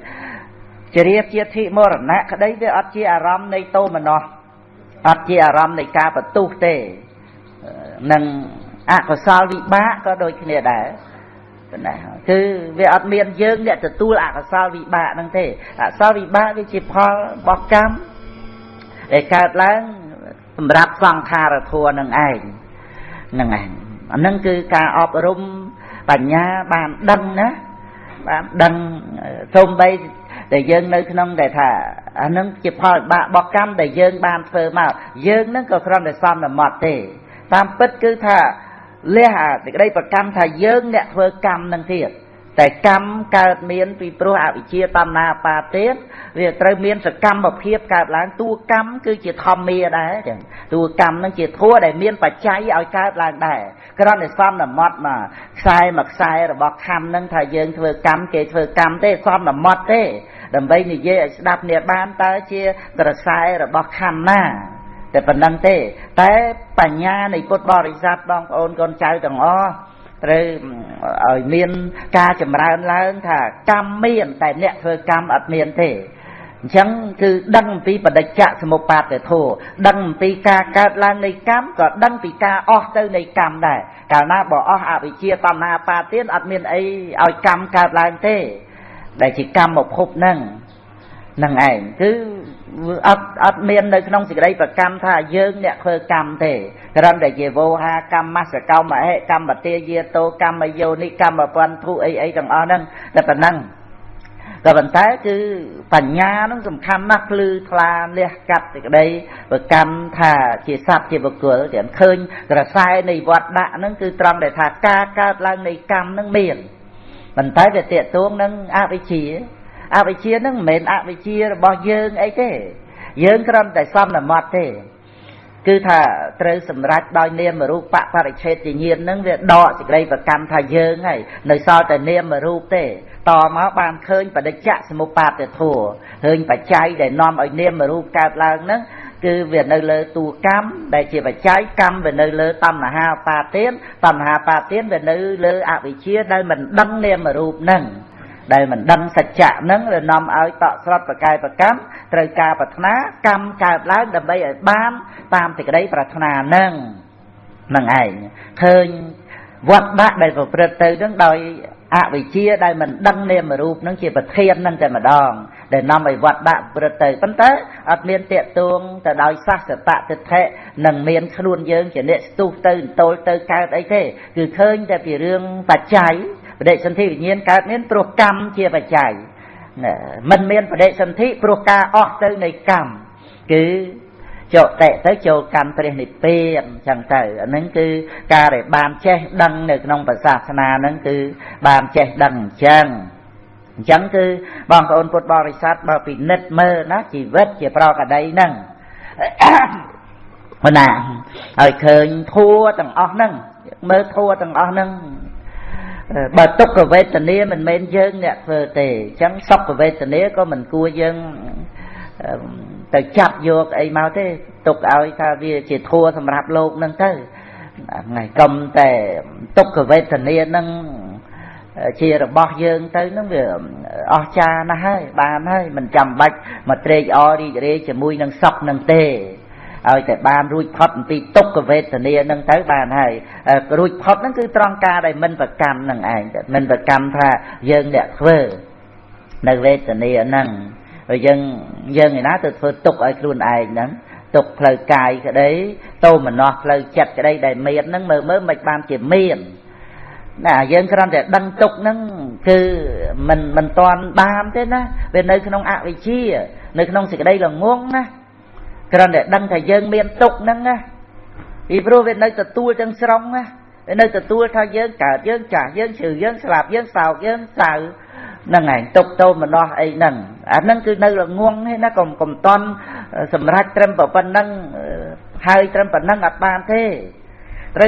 A: ជារៀបជាធិមរណៈក្តីវាអត់ជាអារម្មណ៍នៃទោមនស្សអត់ជាអារម្មណ៍នៃការបន្ទុះទេនឹងអកុសលវិបាកក៏ដូចគ្នាដែរណាគឺវាអត់មានយើងអ្នកទទួលអកុសលវិបាកហ្នឹងទេអកុសលវិបាកវាជាផលរបស់កម្មដែលកើតឡើងសម្រាប់សង្ខារធัวនឹងឯងហ្នឹងឯងអាហ្នឹងគឺការអប់រំបញ្ញាបានដឹងណាបានដឹងសូម្បីដែលយើងនៅក្នុងដែលថាអាហ្នឹងជាផលវិបាករបស់កម្មដែលយើងបានធ្វើមកយើងហ្នឹងក៏គ្រាន់តែសន្មត់ទេតាមពិតគឺថាលះអាសេចក្តីប្រកម្មថាយើងអ្នកធ្វើកម្មនឹងទៀតតែកម្មកើតមានពីព្រោះអវិជ្ជាតណ្ហាបាទានវាត្រូវមានសកម្មភាពកើតឡើងតួកម្មគឺជាធម្មាដែរចឹងតួកម្មនឹងជាធัวដែលមានបច្ច័យឲ្យកើតឡើងដែរគ្រាន់តែសន្មត់មកខ្សែមួយខ្សែរបស់ខណ្ឌនឹងថាយើងធ្វើកម្មគេធ្វើកម្មទេសន្មត់ទេដើម្បីនិយាយឲ្យស្ដាប់គ្នាបានតើជាក្រសែរបស់ខណ្ឌណាតែប៉ុណ្្នឹងទេតែបញ្ញានៃពុទ្ធបរិស័ទបងប្អូនកូនចៅទាំងអស់ត្រូវឲ្យមានការចម្រើនឡើងថាកម្មមានតែអ្នកធ្វើកម្មអត់មានទេអញ្ចឹងគឺដឹងអំពីបដិច្ចសមុបាទធម៌ដឹងអំពីការកើតឡើងនៃកម្មក៏ដឹងពីការអស់ទៅនៃកម្មដែរកាលណាបើអស់អវិជ្ជាតណ្ហាបាទានអត់មានអីឲ្យកម្មកើតឡើងទេដែលជាកម្មភពហ្នឹងហ្នឹងឯងគឺ អត់មាននៅក្នុងសេចក្តីប្រកម្មថាយើងអ្នកធ្វើកម្មទេគ្រាន់តែជាវោហាកម្មសកោមហិកម្មទាយាតោកម្មយោនិកម្មពន្ធុអីអីទាំងអស់ហ្នឹងតែប៉ុណ្ណឹងក៏ប៉ុន្តែគឺបញ្ញានឹងសំខាន់ណាស់ភ្លឺថ្លាលះកាត់សេចក្តីប្រកម្មថាជាសត្វជាបុគ្គលតែឃើញក្រសែនៃវត្តដាក់ហ្នឹងគឺត្រង់ដែលថាការកើតឡើងនៃកម្មហ្នឹងមានប៉ុន្តែវាទាក់ទងនឹងអវិជ្ជាអវិជ្ជាហ្នឹងមិនមែនអវិជ្ជារបស់យើងអីទេយើងគ្រាន់តែសន្មត់ទេគឺថាត្រូវសម្រេចដោយនាមរូបបរិច្ឆេទញ្ញាណហ្នឹងវាដកសេចក្តីប្រកម្មថាយើងហើយនៅសល់តែនាមរូបទេតមកបានឃើញបដិច្ចសមុបាទធัวឃើញបច្ច័យដែលនាំឲ្យនាមរូបកើតឡើងហ្នឹងគឺវានៅលើតួកម្មដែលជាបច្ច័យកម្មវានៅលើតណ្ហាបាទានតណ្ហាបាទានវានៅលើអវិជ្ជាដែលមិនដឹងនាមរូបហ្នឹងដែលមិនដឹងសច្ចៈហ្នឹងវានាំឲ្យតក់ស្លុតប្រកែប្រកម្មត្រូវការប្រាថ្នាកម្មកើតឡើងដើម្បីឲ្យបានតាមសេចក្តីប្រាថ្នាហ្នឹងហ្នឹងឯងឃើញវត្តដាក់ដែលប្រព្រឹត្តទៅហ្នឹងដោយអវិជ្ជាដែលមិនដឹងនាមរូបហ្នឹងជាប្រធានហ្នឹងតែម្ដងដែលនាំឲ្យវត្តដាក់ប្រព្រឹត្តទៅប៉ុន្តែអត់មានតាកតួងទៅដោយសាសតទិដ្ឋិនឹងមានខ្លួនយើងជាអ្នកស្ទុះទៅអន្ទោលទៅកើតអីទេគឺឃើញតែពីរឿងបច្ច័យបដិសន្ធិវិញ្ញាណកើតមានព្រោះកម្មជាបច្ច័យមិនមានបដិសន្ធិព្រោះការអស់ទៅនៃកម្មគឺចុតិទៅចូលកម្មព្រះនិព្វានអញ្ចឹងទៅអាហ្នឹងគឺការដែលបានចេះដឹងនៅក្នុងព្រះសាសនាហ្នឹងគឺបានចេះដឹងអញ្ចឹងអញ្ចឹងគឺបងប្អូនពុទ្ធបរិស័ទបើពិនិត្យមើលណាជីវិតជាប្រកដីហ្នឹងណាឲ្យឃើញធัวទាំងអស់ហ្នឹងមើលធัวទាំងអស់ហ្នឹងបើទុក្ខវេទនាមិនមែនយើងអ្នកធ្វើទេអញ្ចឹងសុខវេទនាក៏មិនគួរយើងទៅចាប់យកអីមកទេទុកឲ្យថាវាជាធัวសម្រាប់លោកហ្នឹងទៅថ្ងៃកុំតែទុក្ខវេទនាហ្នឹងជារបស់យើងទៅហ្នឹងវាអស្ចារ្យណាស់ហើយបានហើយមិនចាំបាច់មកត្រេកអររីករាយជាមួយនឹងសុខហ្នឹងទេឲ្យតែបានរួចផុតអំពីទុក្ខវេទនាហ្នឹងទៅបានហើយរួចផុតហ្នឹងគឺត្រង់ការដែលមិនប្រកម្មហ្នឹងឯងមិនប្រកម្មថាយើងអ្នកធ្វើនៅវេទនាហ្នឹងហើយយើងឯណាទៅធ្វើទុក្ខឲ្យខ្លួនឯងហ្នឹងទុក្ខផ្លូវកាយក្តីទោមនស្សផ្លូវចិត្តក្តីដែលមានហ្នឹងមើលមើលមិនបានជាមានណាយើងគ្រាន់តែដឹងទុក្ខហ្នឹងគឺមិនតាន់បានទេណាវានៅក្នុងអវិជ្ជានៅក្នុងសេចក្តីល្ងងណាគ្រាន់តែដឹងថាយើងមានទុក្ខហ្នឹងណាពីព្រោះវានៅទទួលទាំងស្រុងណាវានៅទទួលថាយើងកើតយើងចាស់យើងឈឺយើងស្លាប់យើងសោកយើងសៅហ្នឹងឯងទុកទោមនស្សអីហ្នឹងអាហ្នឹងគឺនៅល្ងងទេណាកុំតន់សម្រាប់ត្រឹមប៉ុណ្្នឹងហើយត្រឹមប៉ុណ្្នឹងអត់បានទេត្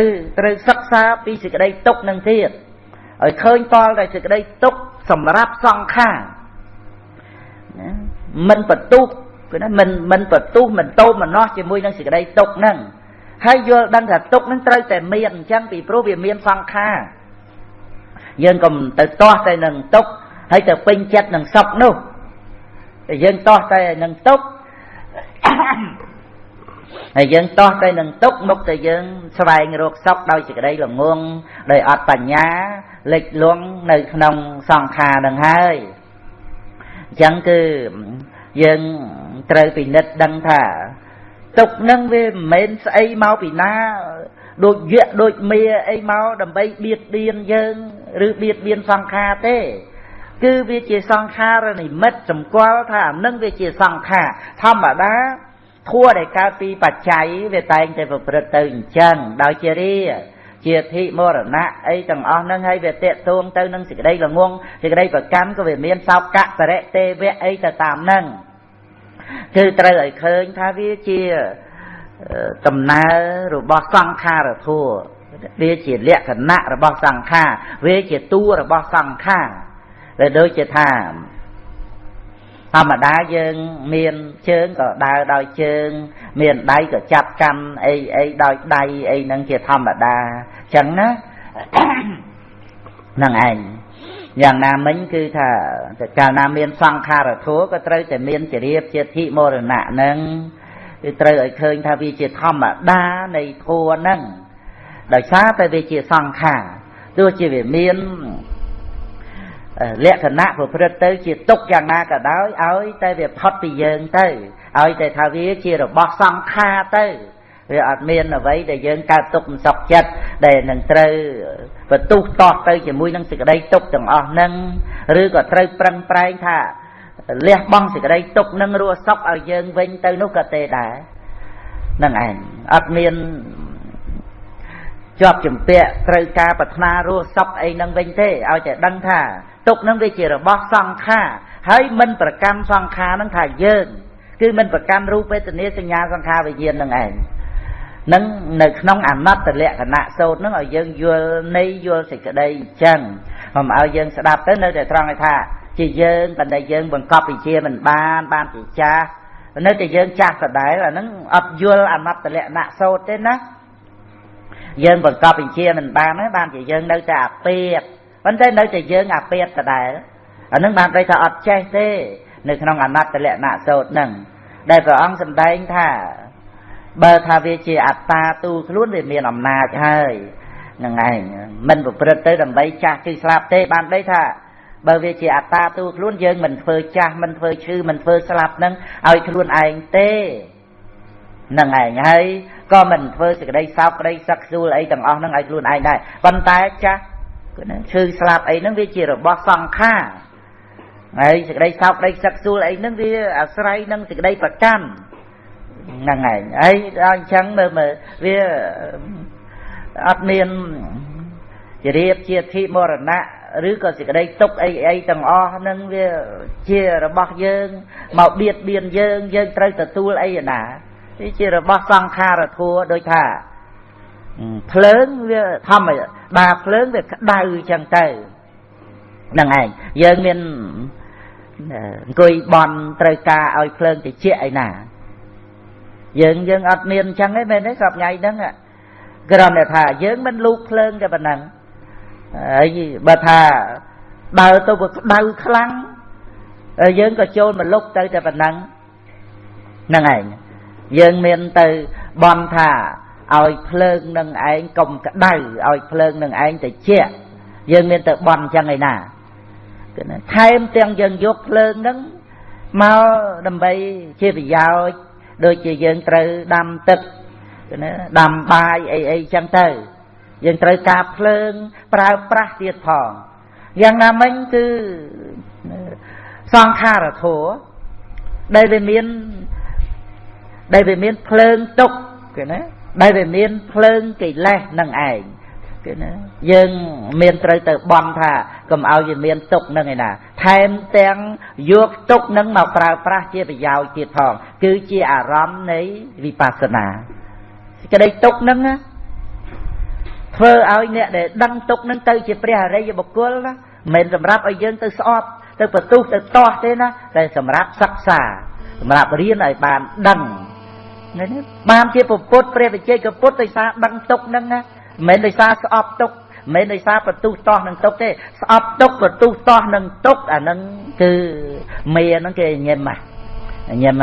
A: រូវសិក្សាពីសេចក្តីទុក្ខនឹងទៀតឲ្យឃើញតលតែសេចក្តីទុក្ខសម្រាប់សង្ខារណាមិនបន្ទុះគឺណាមិនបន្ទុះមិនទោមនស្សជាមួយនឹងសេចក្តីទុក្ខហ្នឹងហើយយល់ដឹងថាទុក្ខហ្នឹងត្រូវតែមានអញ្ចឹងពីព្រោះវាមានសង្ខារយើងកុំទៅទាស់តែនឹងទុក្ខហើយទៅពេញចិត្តនឹងសុខនោះតែយើងទាស់តែនឹងទុក្ខហើយយើងទាស់តែនឹងទុក្ខមុខតែយើងស្វែងរកសុខដោយសេចក្តីល្ងងដោយអត់បញ្ញាលិចលង់នៅក្នុងសង្ខារនឹងហើយអញ្ចឹងគឺយើងត្រូវពិនិត្យដឹងថាទុក្ខនឹងវាមិនមែនស្អីមកពីណាដូចយៈដូចមាអីមកដើម្បីបៀតបៀនយើងឬបៀតបៀនសង្ខារទេគឺវាជាសង្ខារនិមិត្តសម្គាល់ថាអានឹងវាជាសង្ខារធម្មតាធัวដែលកើតពីបច្ច័យវាតែងតែប្រព្រឹត្តទៅអញ្ចឹងដោយជារាជាធិមរណៈអីទាំងអស់ហ្នឹងហើយវាតេតួងទៅនឹងសេចក្តីល្ងងសេចក្តីប្រកម្មក៏វាមានសោកៈបរិទេវៈអីទៅតាមហ្នឹងគឺត្រូវឲ្យឃើញថាវាជាដំណើររបស់សង្ខារធัวវាជាលក្ខណៈរបស់សង្ខារវាជាតួរបស់សង្ខារដែលដូចជាថាធម្មតាយើងមានជើងក៏ដើរដោយជើងមានដៃក៏ចាប់កាន់អីអីដោយដៃអីហ្នឹងជាធម្មតាអញ្ចឹងណាហ្នឹងឯងយ៉ាងណាមិញគឺថាកាលណាមានសង្ខារធัวក៏ត្រូវតែមានជារៀបជាធិមរណៈហ្នឹងគឺត្រូវឲ្យឃើញថាវាជាធម្មតានៃធัวហ្នឹងដោយសារតែវាជាសង្ខារទោះជាវាមាន លក្ខណៈប្រព្រឹត្តទៅជាទុកយ៉ាងណាក៏ដោយឲ្យតែវាផុតពីយើងទៅឲ្យតែថាវាជារបស់សង្ខារទៅវាអត់មានអ្វីដែលយើងកើតទុកមិនសុខចិត្តដែលនឹងត្រូវបន្ទុះតោះទៅជាមួយនឹងសេចក្តីទុកទាំងអស់ហ្នឹងឬក៏ត្រូវប្រឹងប្រែងថាលះបង់សេចក្តីទុកនឹងរស់សុខឲ្យយើងវិញទៅនោះក៏ទេដែរនឹងឯងអត់មានជាប់ជំពាក់ត្រូវការប្រាថ្នារស់សុខអីនឹងវិញទេឲ្យតែដឹងថាទុកនឹងវាជារបស់សង្ខារហើយមិនប្រកាន់សង្ខារនឹងថាយើងគឺមិនប្រកាន់រូបវេទនាសញ្ញាសង្ខារវិញ្ញាណនឹងឯងនឹងនៅក្នុងអនត្តលក្ខណៈសូត្រនឹងឲ្យយើងយល់នៃយល់សេចក្តីអញ្ចឹងកុំឲ្យយើងស្ដាប់ទៅនៅតែត្រង់ឲ្យថាជាយើងប៉ុន្តែយើងបង្កប់វិជាមិនបានបានជាចាស់នៅតែយើងចាស់ដដែលអាហ្នឹងអត់យល់អនត្តលក្ខណៈសូត្រទេណាយើងបង្កប់វិជាមិនបានទេបានជាយើងនៅតែអាពាតប៉ុន្តែនៅតែយើងអាពាតដដែលអាហ្នឹងបានន័យថាអត់ចេះទេនៅក្នុងអនត្តលក្ខណៈសូត្រហ្នឹងដែលព្រះអង្គសម្ដែងថាបើថាវាជាអត្តាទូខ្លួនវាមានអំណាចហើយហ្នឹងឯងមិនប្រព្រឹត្តទៅដើម្បីចាស់គឺស្លាប់ទេបានន័យថាបើវាជាអត្តាទូខ្លួនយើងមិនធ្វើចាស់មិនធ្វើឈឺមិនធ្វើស្លាប់ហ្នឹងឲ្យខ្លួនឯងទេហ្នឹងឯងហើយក៏មិនធ្វើសេចក្តីសោកក្តីសឹកសួលអីទាំងអស់ហ្នឹងឲ្យខ្លួនឯងដែរប៉ុន្តែចាស់ឈឺស្លាប់អីហ្នឹងវាជារបស់សង្ខារហើយសេចក្តីសោកក្តីសឹកសួលអីហ្នឹងវាអាស្រ័យនឹងសេចក្តីប្រកាន់ហ្នឹងឯងហើយដល់អញ្ចឹងមើលមើលវាអត់មានជារៀបជាធិមរណៈឬក៏សេចក្តីទុកអីអីទាំងអស់ហ្នឹងវាជារបស់យើងមកបៀតបៀនយើងយើងត្រូវទទួលអីណាវាជារបស់សង្ខារធัวដូចថាភ្លើងវាធម្មតាភ្លើងវាក្តៅអញ្ចឹងទៅហ្នឹងឯងយើងមានអង្គុយបន់ត្រូវការឲ្យភ្លើងតិចអីណាយើងអត់មានអញ្ចឹងទេមែនទេសប្ថ្ងៃហ្នឹងគ្រាន់តែថាយើងមិនលូកភ្លើងតែប៉ុណ្ណឹងហើយបើថាដើរទៅវាក្តៅខ្លាំងយើងក៏ចូលមកលុកទៅតែប៉ុណ្ណឹងហ្នឹងឯងយើងមានទៅបន់ថាឲ្យភ្លើងនឹងឯងកុំក្តៅឲ្យភ្លើងនឹងឯងតិចយើងមានទៅបន់អញ្ចឹងឯណាថែមទាំងយើងយកភ្លើងហ្នឹងមកដើម្បីជាប្រយោជន៍ដូចជាយើងត្រូវដាំទឹកដាំបាយអីអីចឹងទៅយើងត្រូវការភ្លើងប្រើប្រាស់ទៀតផងយ៉ាងណាមិញគឺសង្ខារធម៌ដែលវាមានភ្លើងទុកគេណាដែលវាមានភ្លើងកិលេសនឹងឯងគេណាយើងមានត្រូវទៅបន់ថាកុំឲ្យវាមានទុកនឹងឯណាថែមទាំងយកទុកនឹងមកប្រើប្រាស់ជាប្រយោជន៍ទៀតផងគឺជាអារម្មណ៍នៃវិបស្សនាសេចក្តីទុកនឹងណាធ្វើឲ្យអ្នកដែលដឹងទុកនឹងទៅជាព្រះអរិយបុគ្គលណាមិនមែនសម្រាប់ឲ្យយើងទៅស្អប់ទៅបន្ទុះទៅទាស់ទេណាតែសម្រាប់សិក្សាសម្រាប់រៀនឲ្យបានដឹងនេះបានជាពុទ្ធព្រះវិជ័យកពុទ្ធដោយសារដឹងទុកនឹងណាមិនមែនដោយសារស្អប់ទុកមិនមែនដោយសារបន្ទុះទាស់នឹងទុកទេស្អប់ទុកបន្ទុះទាស់នឹងទុកអានឹងគឺមេហ្នឹងគេញឹមញឹម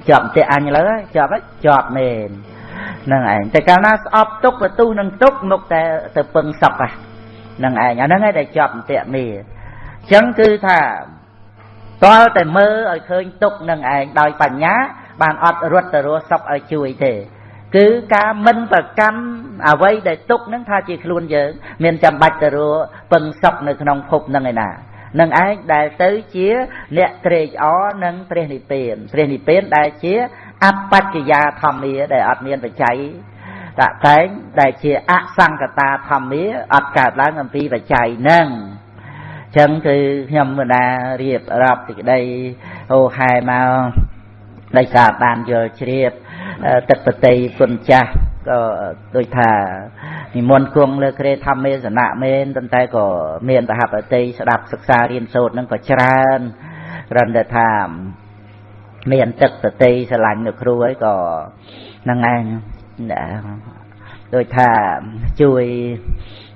A: ជាប់ផ្ទះអញលើជាប់ហើយជាប់មែនហ្នឹងឯងតែកាលណាស្អប់ទុកបន្ទុះនឹងទុកមកតែទៅពឹងសក់ហ្នឹងឯងអាហ្នឹងឯងដែលជាប់ផ្ទះមេអញ្ចឹងគឺថាតើតែមើលឲ្យឃើញទុកនឹងឯងដោយបញ្ញាបានអត់រត់ទៅរស់សុខឲ្យជួយទេគឺការមិនប្រកាន់អ្វីដែលទុកនឹងថាជាខ្លួនយើងមានចាំបាច់ទៅរស់ពឹងសុខនៅក្នុងភពនឹងឯណានឹងឯងដែលទៅជាអ្នកត្រេកអរនឹងព្រះនិព្វានព្រះនិព្វានដែលជាអបច្ចយាធម្មាដែលអត់មានបច្ច័យតតែងដែលជាអសង្កតាធម្មាអត់កើតឡើងអំពីបច្ច័យហ្នឹងអញ្ចឹងគឺខ្ញុំមិនណារៀបរាប់សេចក្តីហោហែមកដោយសារបានយល់ជ្រាបទឹកបតីគុណចាស់ក៏ដូចថានិមន្តគង់លើក្រេធម្មេសនៈមែនប៉ុន្តែក៏មានសហបតីស្ដាប់សិក្សារៀនសូត្រនឹងក៏ច្រើនគ្រាន់តែថាមានទឹកបតីស្រឡាញ់នៅគ្រូហើយក៏ហ្នឹងឯងដូចថាជួយ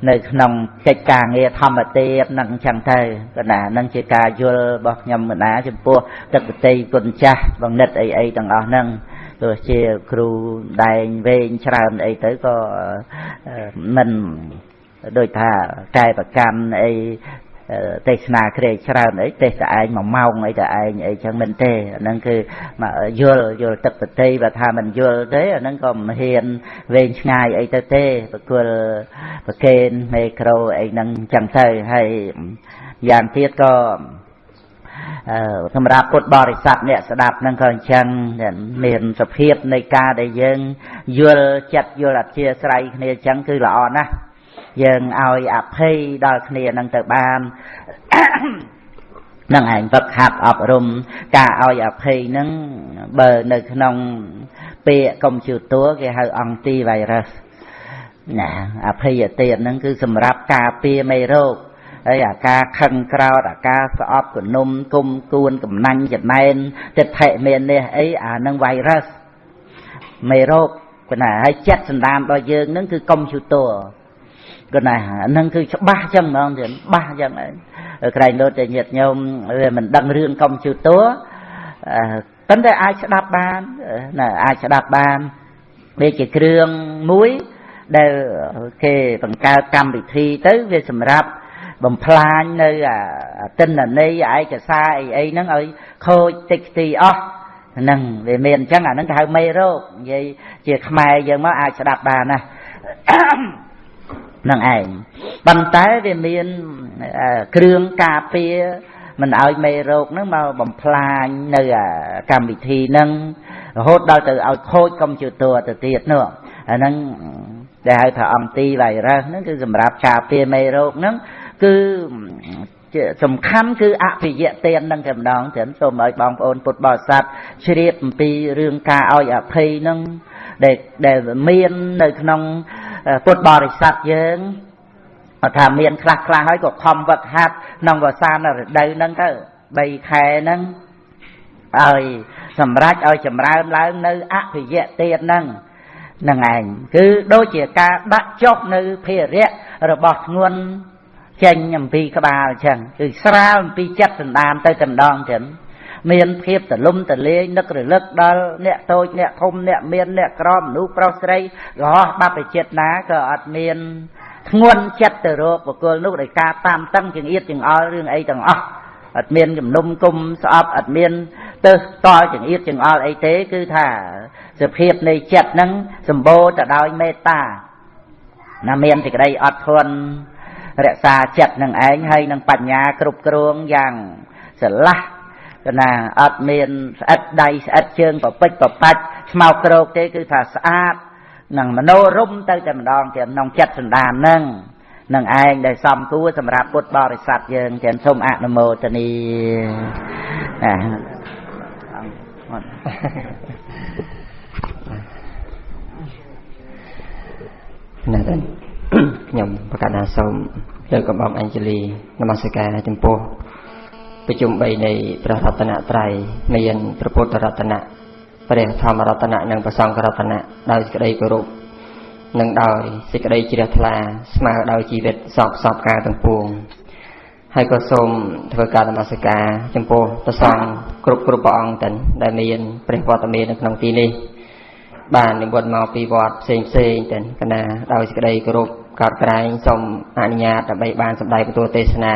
A: នៅក្នុងកិច្ចការងារធម្មទាននឹងអញ្ចឹងទៅកណានឹងជាការយល់របស់ខ្ញុំកណាចំពោះទឹកបតីគុណចាស់បងនិតអីអីទាំងអស់ហ្នឹងទោះជាគ្រូដែងវែងច្រើនអីទៅក៏មិនដូចថាកែប្រកាន់អី ទេសនាក្រែច្រើនអីទេសតែឯងមួយម៉ោងអីតែឯងអីចឹងមិនទេអាហ្នឹងគឺយល់យល់ទឹកបតីបើថាមិនយល់ទេអាហ្នឹងក៏មិនហ៊ានវែងឆ្ងាយអីទៅទេបកលប្រកេនមេក្រូអីហ្នឹងចឹងទៅហើយយ៉ាងទៀតក៏សម្រាប់ពុទ្ធបរិស័ទអ្នកស្ដាប់ហ្នឹងក៏អញ្ចឹងមានសភាពនៃការដែលយើងយល់ចិត្តយល់អធិស្ស្រ័យគ្នាអញ្ចឹងគឺល្អណាស់យើងឲ្យអភ័យដល់គ្នានឹងទៅបាននឹងឯងវឹកហាត់អប់រំការឲ្យអភ័យហ្នឹងបើនៅក្នុងពាក្យកុំព្យូទ័រគេហៅអង់ទីវ៉ៃរ៉ាសណាអភ័យទានហ្នឹងគឺសម្រាប់ការពារមេរោគហើយអាការខឹងក្រោតអាការស្អប់គនុំគុំគួនកំណាញ់ចំណែនទិដ្ឋិមាននេះអីអានឹងវ៉ៃរ៉ាសមេរោគកណាហើយចិត្តសន្តានរបស់យើងហ្នឹងគឺកុំព្យូទ័រកណាហ្នឹងគឺច្បាស់ចឹងហ្មងទៀតបាស់ចឹងឯងក្រែងលោតតែញាតិញោមវាមិនដឹងរឿងកុំព្យូទ័រប៉ុន្តែអាចស្ដាប់បានណាអាចស្ដាប់បានវាជាគ្រឿងមួយដែលគេបង្កើតកម្មវិធីទៅវាសម្រាប់បំផ្លាញនៅទិន្នន័យឯកសារអីអីហ្នឹងឲ្យខូចតិចទីអស់ហ្នឹងវាមានអញ្ចឹងអាហ្នឹងគេហៅមេរោគនិយាយជាខ្មែរយើងមកអាចស្ដាប់បានណានឹងឯងប៉ុន្តែវាមានគ្រឿងការពារមិនឲ្យមេរោគហ្នឹងមកបំផ្លាញនៅកម្មវិធីហ្នឹងរហូតដល់ទៅឲ្យខូចកុំព្យូទ័រទៅទៀតនោះអាហ្នឹងដែលហៅថាអង់ទីវ៉ៃរ៉ាសហ្នឹងគឺសម្រាប់ការពារមេរោគហ្នឹងគឺសំខាន់គឺអភិយទានហ្នឹងតែម្ដងត្រឹមសូមឲ្យបងប្អូនពុទ្ធបរិស័ទជ្រាបអំពីរឿងការឲ្យអភ័យហ្នឹងដែលមាននៅក្នុងពុទ្ធបរិស័ទយើងថាមានខ្លះខ្លះហើយក៏ខំវឹកហាត់ក្នុងវស្សានរដូវហ្នឹងទៅ3ខែហ្នឹងឲ្យសម្រេចឲ្យចម្រើនឡើងនៅអភិយទានហ្នឹងហ្នឹងឯងគឺដូចជាការដាក់ចុះនៅភារៈរបស់ធ្ងន់ចេញអំពីក្បាលអញ្ចឹងគឺស្រាលអំពីចិត្តសន្តានទៅតែម្ដងចឹងមានភាពទលំទលាយនឹករលឹកដល់អ្នកតូចអ្នកធំអ្នកមានអ្នកក្រមនុស្សប្រុសស្រីកុហកបព្វជិតណាក៏អត់មានធ្ងន់ចិត្តទៅរកបុគ្គលនោះដោយការតាមតឹងចង្អៀតចង្អល់រឿងអីទាំងអស់អត់មានជំនុំគុំស្អប់អត់មានទៅតល់ចង្អៀតចង្អល់អីទេគឺថាសភាពនៃចិត្តហ្នឹងសម្បូរទៅដោយមេត្តាណាមានសេចក្តីអត់ធន់រក្សាចិត្តនឹងឯងហើយនឹងបញ្ញាគ្រប់គ្រងយ៉ាងស្រឡះកណាអត់មានស្អិតដៃស្អិតជើងប្រពេចប្របាច់ស្មោកគ្រោកទេគឺថាស្អាតនឹងមโนរមទៅតែម្ដងទៀតក្នុងចិត្តសន្តានហ្នឹងនឹងឯងដែលសំគួរសម្រាប់ពុទ្ធបរិស័ទយើងទាំងសូមអនុមោទនាណា
B: ណាស់ខ្ញុំប្រកាសថាសូមលើកកំបំអញ្ជលីនមស្ការចំពោះប្រជុំ3នៃព្រះរតនត្រ័យមានព្រះពុទ្ធរតនៈព្រះធម្មរតនៈនិងព្រះសង្ឃរតនៈដោយសេចក្តីគោរពនិងដោយសេចក្តីជ្រះថ្លាស្មើដោយជីវិតសពសពការទាំងពួងហើយក៏សូមធ្វើការនមស្ការចំពោះព្រះសង្ឃគ្រប់គ្រប់ព្រះអង្គទាំងដែលមានព្រះវត្តមាននៅក្នុងទីនេះបាននិមន្តមកពីវត្តផ្សេងផ្សេងទាំងកណាដោយសេចក្តីគោរពកោតក្រែងសូមអនុញ្ញាតដើម្បីបានសម្ដែងបន្ទូលទេសនា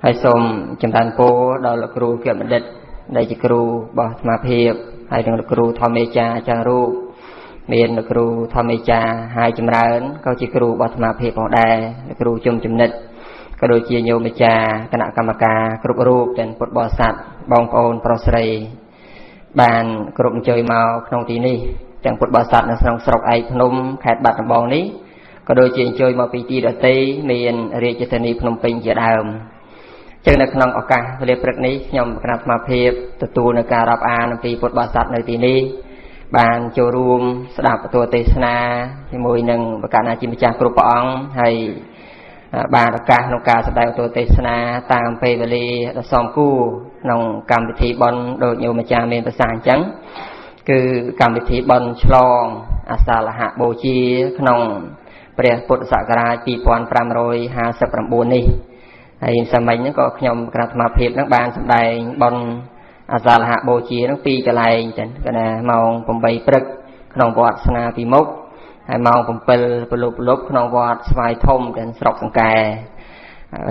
B: ហើយសូមចម្រើនពរដល់លោកគ្រូគបណ្ឌិតដែលជាគ្រូរបស់អាត្មាភាពហើយនិងលោកគ្រូធម្មេចាអាចារ្យរូបមានលោកគ្រូធម្មេចាហើយចម្រើនក៏ជាគ្រូរបស់អាត្មាភាពផងដែរលោកគ្រូជុំចំណិតក៏ដូចជាញោមម្ចាស់គណៈកម្មការគ្រប់រូបទាំងពុទ្ធបរិស័ទបងប្អូនប្រុសស្រីបានគ្រប់អញ្ជើញមកក្នុងទីនេះទាំងពុទ្ធបរិស័ទនៅក្នុងស្រុកឯកភ្នំខេត្តបាត់ដំបងនេះក៏ដូចជាអញ្ជើញមកពីទីដទៃមានរាជធានីភ្នំពេញជាដើមចឹងនៅក្នុងឱកាសវេលាព្រឹកនេះខ្ញុំគណៈអាត្មាភាពទទួលនៅការរាប់អានអំពីពុទ្ធបរិស័ទនៅទីនេះបានចូលរួមស្ដាប់បន្ទូលទេសនាជាមួយនឹងប្រកាសជាម្ចាស់គ្រប់ព្រះអង្គហើយបានឱកាសក្នុងការសម្ដែងបន្ទូលទេសនាតាមពេលវេលាដ៏សមគួរក្នុងកម្មវិធីបុណ្យដូចញោមម្ចាស់មានប្រសាសន៍អញ្ចឹងគឺកម្មវិធីបុណ្យឆ្លងអាសាលហបូជាក្នុងព្រះពុទ្ធសករាជ2559នេះហើយសម័យហ្នឹងក៏ខ្ញុំគណៈអាត្មាភាពហ្នឹងបានសម្ដែងបុណ្យអាសាលហបូជាហ្នឹងពីរកន្លែងចឹងកណាម៉ោង8ព្រឹកក្នុងវត្តស្នាពីមុខហើយម៉ោង7ព្រលប់ក្នុងវត្តស្វាយធំទាំងស្រុកសង្កែ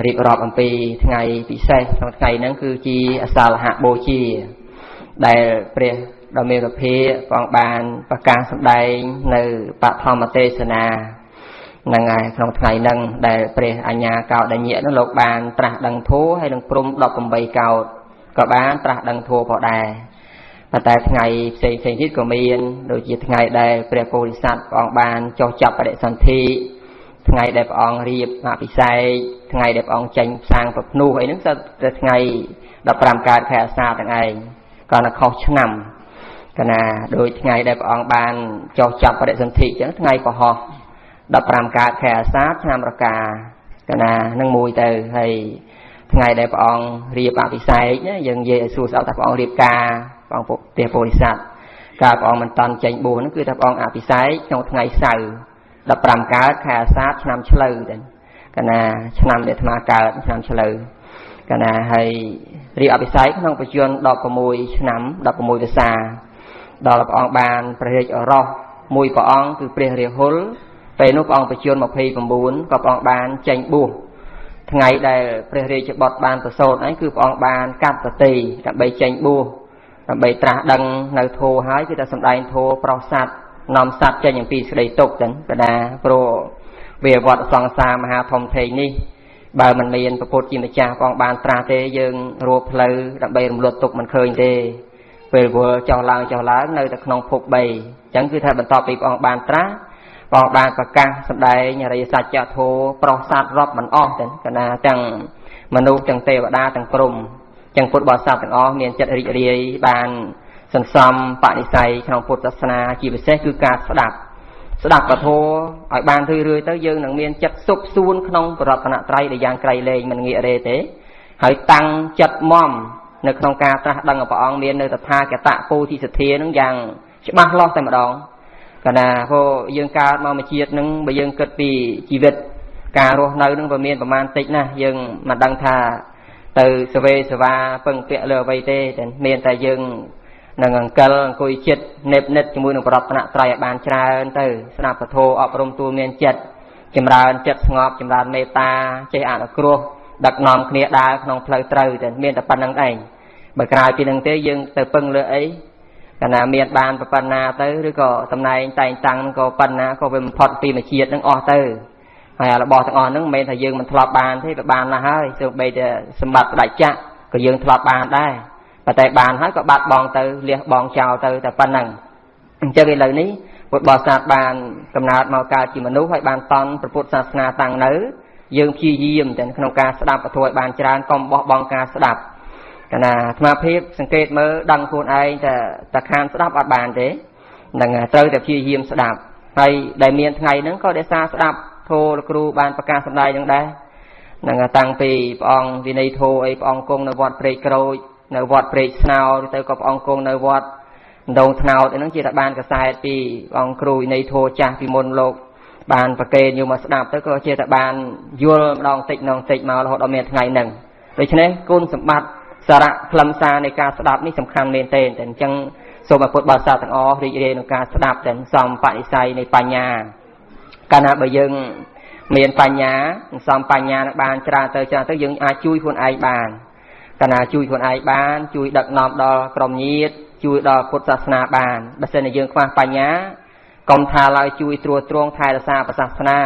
B: រៀបរាប់អំពីថ្ងៃពិសេសក្នុងថ្ងៃហ្នឹងគឺជាអសាលហបូជាដែលព្រះដ៏មានព្រះភិក្ខព្រះអង្គបានប្រកាសសម្ដែងនៅបឋមទេសនាហ្នឹងហើយក្នុងថ្ងៃហ្នឹងដែលព្រះអញ្ញាកោដញ្ញៈហ្នឹងលោកបានត្រាស់ដឹងធម៌ហើយនឹងព្រំ18កោដក៏បានត្រាស់ដឹងធម៌ផងដែរប៉ុន្តែថ្ងៃផ្សេងផ្សេងទៀតក៏មានដូចជាថ្ងៃដែលព្រះពោធិសត្វព្រះអង្គបានចុះចាប់បដិសន្ធិថ្ងៃដែលព្រះអង្គរៀបអភិសេកថ្ងៃដែលព្រះអង្គចេញផ្សាងប្រភ្នោះអីហ្នឹងសុទ្ធតែថ្ងៃ15កើតខែអាសាឍទាំងឯងក៏នៅខុសឆ្នាំកណាដូចថ្ងៃដែលព្រះអង្គបានចុះចាប់បដិសន្ធិអញ្ចឹងថ្ងៃពហុ15កើតខែអាសាឍឆ្នាំរកាកណានឹងមួយទៅហើយថ្ងៃដែលព្រះអង្គរៀបអភិសេកយើងនិយាយឲ្យសួរស្អប់ថាព្រះអង្គរៀបការព្រះអង្គព្រះពោធិសត្វកាលព្រះអង្គមិនតាន់ចេញបួសហ្នឹងគឺថាព្រះអង្គអភិសេកក្នុងថ្ងៃសៅរ៍15កើតខែអាសាឍឆ្នាំឆ្លូវទៅកណាឆ្នាំដែលអាត្មាកើតឆ្នាំឆ្លូវកណាហើយរៀបអភិសេកក្នុងបច្ចុប្បន្ន16ឆ្នាំ16វស្សាដល់ព្រះអង្គបានព្រះរាជឱរសមួយព្រះអង្គគឺព្រះរាហុលពេលនោះព្រះអង្គបច្ចុប្បន្ន29ក៏ព្រះអង្គបានចេញបួសថ្ងៃដែលព្រះរាជបុត្របានប្រសូតហ្នឹងគឺព្រះអង្គបានកាត់ប្រទីដើម្បីចេញបួសដើម្បីត្រាស់ដឹងនៅធម៌ហើយគឺតែសម្ដែងធម៌ប្រោសសត្វនាំសត្វចេញអំពីសេចក្តីទុក្ខចឹងកណាព្រោះវាវត្តសង្សារមហាធំធេងនេះបើមិនមានព្រះពុទ្ធជាម្ចាស់ព្រះអង្គបានត្រាស់ទេយើងរកផ្លូវដើម្បីរំលត់ទុក្ខមិនឃើញទេពេលវល់ចុះឡើងចុះឡើងនៅតែក្នុងភព3អញ្ចឹងគឺថាបន្ទាប់ពីព្រះអង្គបានត្រាស់ព្រះអង្គបានប្រកាសសម្ដែងអរិយសច្ចធម៌ប្រោសសត្វរាប់មិនអស់ចឹងកណាទាំងមនុស្សទាំងទេវតាទាំងព្រហ្មទាំងពុទ្ធបរិស័ទទាំងអស់មានចិត្តរីករាយបានសន្សំបនិស័យក្នុងពុទ្ធសាសនាជាពិសេសគឺការស្ដាប់ស្ដាប់ពធឲ្យបានរឿយៗទៅយើងនឹងមានចិត្តសុខសួនក្នុងប្រតនត្រ័យដែលយ៉ាងក្រៃលែងមិនងាករេទេហើយតាំងចិត្តមមនៅក្នុងការត្រាស់ដឹងព្រះអង្គមាននៅតថាគតពោធិសទ្ធានឹងយ៉ាងច្បាស់លាស់តែម្ដងកាលណាព្រោះយើងកើតមកមួយជាតិនឹងបើយើងគិតពីជីវិតការរស់នៅនឹងវាមានប្រមាណតិចណាស់យើងមិនដឹងថាទៅសវេសវាពឹងពាក់លើអ្វីទេតែមានតែយើងនឹងអង្គលអង្គុយចិត្តណេបនិតជាមួយនឹងប្រតនត្រ័យឲ្យបានច្រើនទៅស្ដាប់ពធអប់រំទូលមានចិត្តចម្រើនចិត្តស្ងប់ចម្រើនមេត្តាចេះអនុគ្រោះដឹកនាំគ្នាដើរក្នុងផ្លូវត្រូវតែមានតែប៉ុណ្្នឹងឯងបើក្រៅពីនឹងទេយើងទៅពឹងលើអីកាលណាមានបានប៉ុណ្ណាទៅឬក៏តំណែងតែងតាំងក៏ប៉ុណ្ណាក៏វាមិនផុតពីមួយជាតិនឹងអស់ទៅហើយរបស់ទាំងអស់ហ្នឹងមិនមែនថាយើងមិនធ្លាប់បានទេវាបានណាស់ហើយសូម្បីតែសម្បត្តិផ្ដាច់ចាក់ក៏យើងធ្លាប់បានដែរប៉ុន្តែបានហើយក៏បាត់បង់ទៅលះបង់ចោលទៅតែប៉ុណ្្នឹងអញ្ចឹងឥឡូវនេះពុទ្ធបរិស័ទបានកំណើតមកកើតជាមនុស្សហើយបានតន់ព្រះពុទ្ធសាសនាតាំងនៅយើងព្យាយាមតែក្នុងការស្ដាប់ពធឲ្យបានច្រើនកុំបោះបង់ការស្ដាប់កាលណាអាត្មាភាពសង្កេតមើលដឹងខ្លួនឯងតែខានស្ដាប់អត់បានទេនឹងត្រូវតែព្យាយាមស្ដាប់ហើយដែលមានថ្ងៃហ្នឹងក៏ដោយសារស្ដាប់ធម៌លោកគ្រូបានប្រកាសសម្ដែងហ្នឹងដែរនឹងតាំងពីព្រះអង្គវិន័យធម៌អីព្រះអង្គគង់នៅវត្តព្រែកក្រូចនៅវត្តព្រែកស្នោទៅក៏ព្រះអង្គគង់នៅវត្តដងថ្នោតអីហ្នឹងជាតែបានកសែតពីព្រះអង្គគ្រូវិន័យធម៌ចាស់ពីមុនលោកបានប្រគេនយកមកស្ដាប់ទៅក៏ជាតែបានយល់ម្ដងតិចម្ដងតិចមករហូតដល់មានថ្ងៃហ្នឹងដូច្នេះគុណសម្បត្តិសារៈខ្លឹមសារនៃការស្ដាប់នេះសំខាន់មែនទែនតែអញ្ចឹងសូមឲ្យពុទ្ធបរិស័ទទាំងអស់រីករាយក្នុងការស្ដាប់ទាំងសំបនិស័យនៃបញ្ញាកាលណាបើយើងមានបញ្ញាសំបញ្ញានឹងបានច្រើនទៅច្រើនទៅយើងអាចជួយខ្លួនឯងបានកាលណាជួយខ្លួនឯងបានជួយដឹកនាំដល់ក្រុមញាតិជួយដល់ពុទ្ធសាសនាបានបើសិនជាយើងខ្វះបញ្ញាកុំថាឡើយជួយត្រួតត្រងថែរក្សាព្រះសាសនា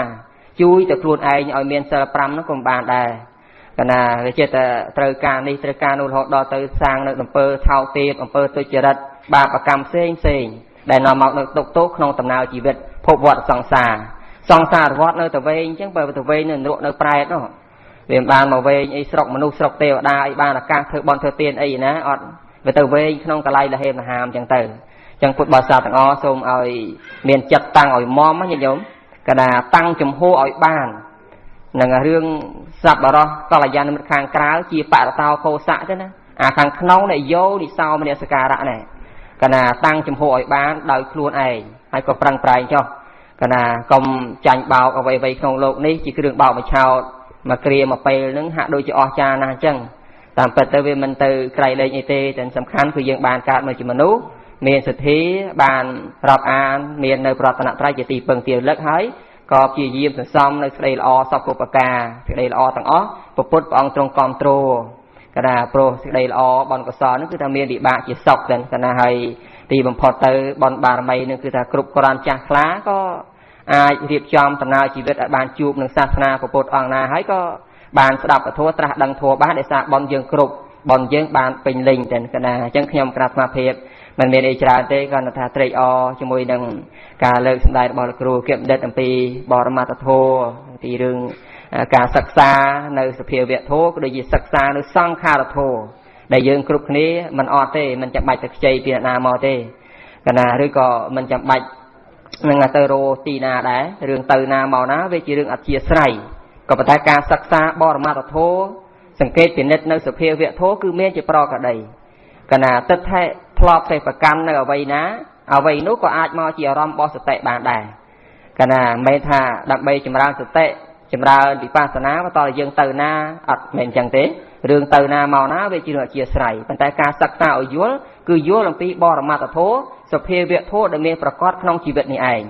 B: ជួយទៅខ្លួនឯងឲ្យមានសិល5ហ្នឹងក៏បានដែរកាលណាវាចេះតែត្រូវការនេះត្រូវការនោះរហូតដល់ទៅសាងនៅអំពើថោកទាបអំពើទុច្ចរិតបាបកម្មផ្សេងផ្សេងដែលនាំមកនៅទុក្ខទោសក្នុងដំណើរជីវិតភពវដ្តសង្សារសង្សារវដ្តនៅតែវែងអញ្ចឹងបើទៅវែងនៅនរកនៅប្រែតនោះវាមិនបានមកវែងអីស្រុកមនុស្សស្រុកទេវតាអីបានឱកាសធ្វើបន់ធ្វើទានអីណាអត់វាទៅវែងក្នុងកលៃលហេមលហាមអញ្ចឹងទៅអញ្ចឹងពុទ្ធបរិស័ទទាំងអស់សូមឲ្យមានចិត្តតាំងឲ្យមមញាតិញោមកណាតាំងជំហរឲ្យបាននឹងរឿងសប្បុរសកល្យាណមិត្តខាងក្រៅជាបរតោខោសៈទេណាអាខាងក្នុងនេះយោនិសោមនសិការៈនេះកណាតាំងជំហរឲ្យបានដោយខ្លួនឯងហើយក៏ប្រឹងប្រែងចុះកណាកុំចាញ់បោកអ្វីៗក្នុងលោកនេះជាគ្រឿងបោកបញ្ឆោតមកគ្រាមកពេលហ្នឹងហាក់ដូចជាអស្ចារ្យណាស់អញ្ចឹងតាមពិតទៅវាមិនទៅក្រៃលែងអីទេតែសំខាន់គឺយើងបានកើតមកជាមនុស្សមានសទ្ធាបានរាប់អានមាននៅប្រតនត្រ័យជាទីពឹងទីរលឹកហើយ ក៏ព្យាយាមសន្សំនៅសេចក្តីល្អសពគ្រប់ប្រការសេចក្តីល្អទាំងអស់ពុទ្ធព្រះអង្គទ្រង់គ្រប់គ្រងកណាព្រោះសេចក្តីល្អបុណ្យកុសលនោះគឺថាមានវិបាកជាសុខទាំងកណាហើយទីបំផុតទៅបុណ្យបារមីនឹងគឺថាគ្រប់គ្រាន់ចាស់ខ្លាក៏អាចរៀបចំដំណើរជីវិតឲ្យបានជួបនឹងសាសនាពុទ្ធអង្គណាហើយក៏បានស្ដាប់ពធត្រាស់ដឹងធម៌បានដោយសារបុណ្យយើងគ្រប់បុណ្យយើងបានពេញលេញទាំងកណាអញ្ចឹងខ្ញុំក្រាបស្មារភាពមិនមានអីច្រើនទេគ្រាន់តែថាត្រេកអរជាមួយនឹងការលើកសម្ដែងរបស់លោកគ្រូគបណ្ឌិតអំពីបរមត្តធម៌ពីរឿងការសិក្សានៅសភាវៈធម៌ក៏ដូចជាសិក្សានៅសង្ខារធម៌ដែលយើងគ្រប់គ្នាមិនអត់ទេមិនចាំបាច់ទៅខ្ចីពីអ្នកណាមកទេកណាឬក៏មិនចាំបាច់នឹងទៅរកទីណាដែររឿងទៅណាមកណាវាជារឿងអធិស្ឋ័យក៏ប៉ុន្តែការសិក្សាបរមត្តធម៌សង្កេតពិនិត្យនៅសភាវៈធម៌គឺមានជាប្រក្រតីកណាទិដ្ឋិធ្លាប់តែប្រកាន់នៅអ្វីណាអ្វីនោះក៏អាចមកជាអារម្មណ៍របស់សតិបានដែរកណាមិនមែនថាដើម្បីចម្រើនសតិចម្រើនវិបស្សនាបន្តឲ្យយើងទៅណាអត់មែនអញ្ចឹងទេរឿងទៅណាមកណាវាជារឿងអធិស្ឋ័យប៉ុន្តែការសិក្សាឲ្យយល់គឺយល់អំពីបរមត្តធម៌សភាវៈធម៌ដែលមានប្រកបក្នុងជីវិតនេះឯង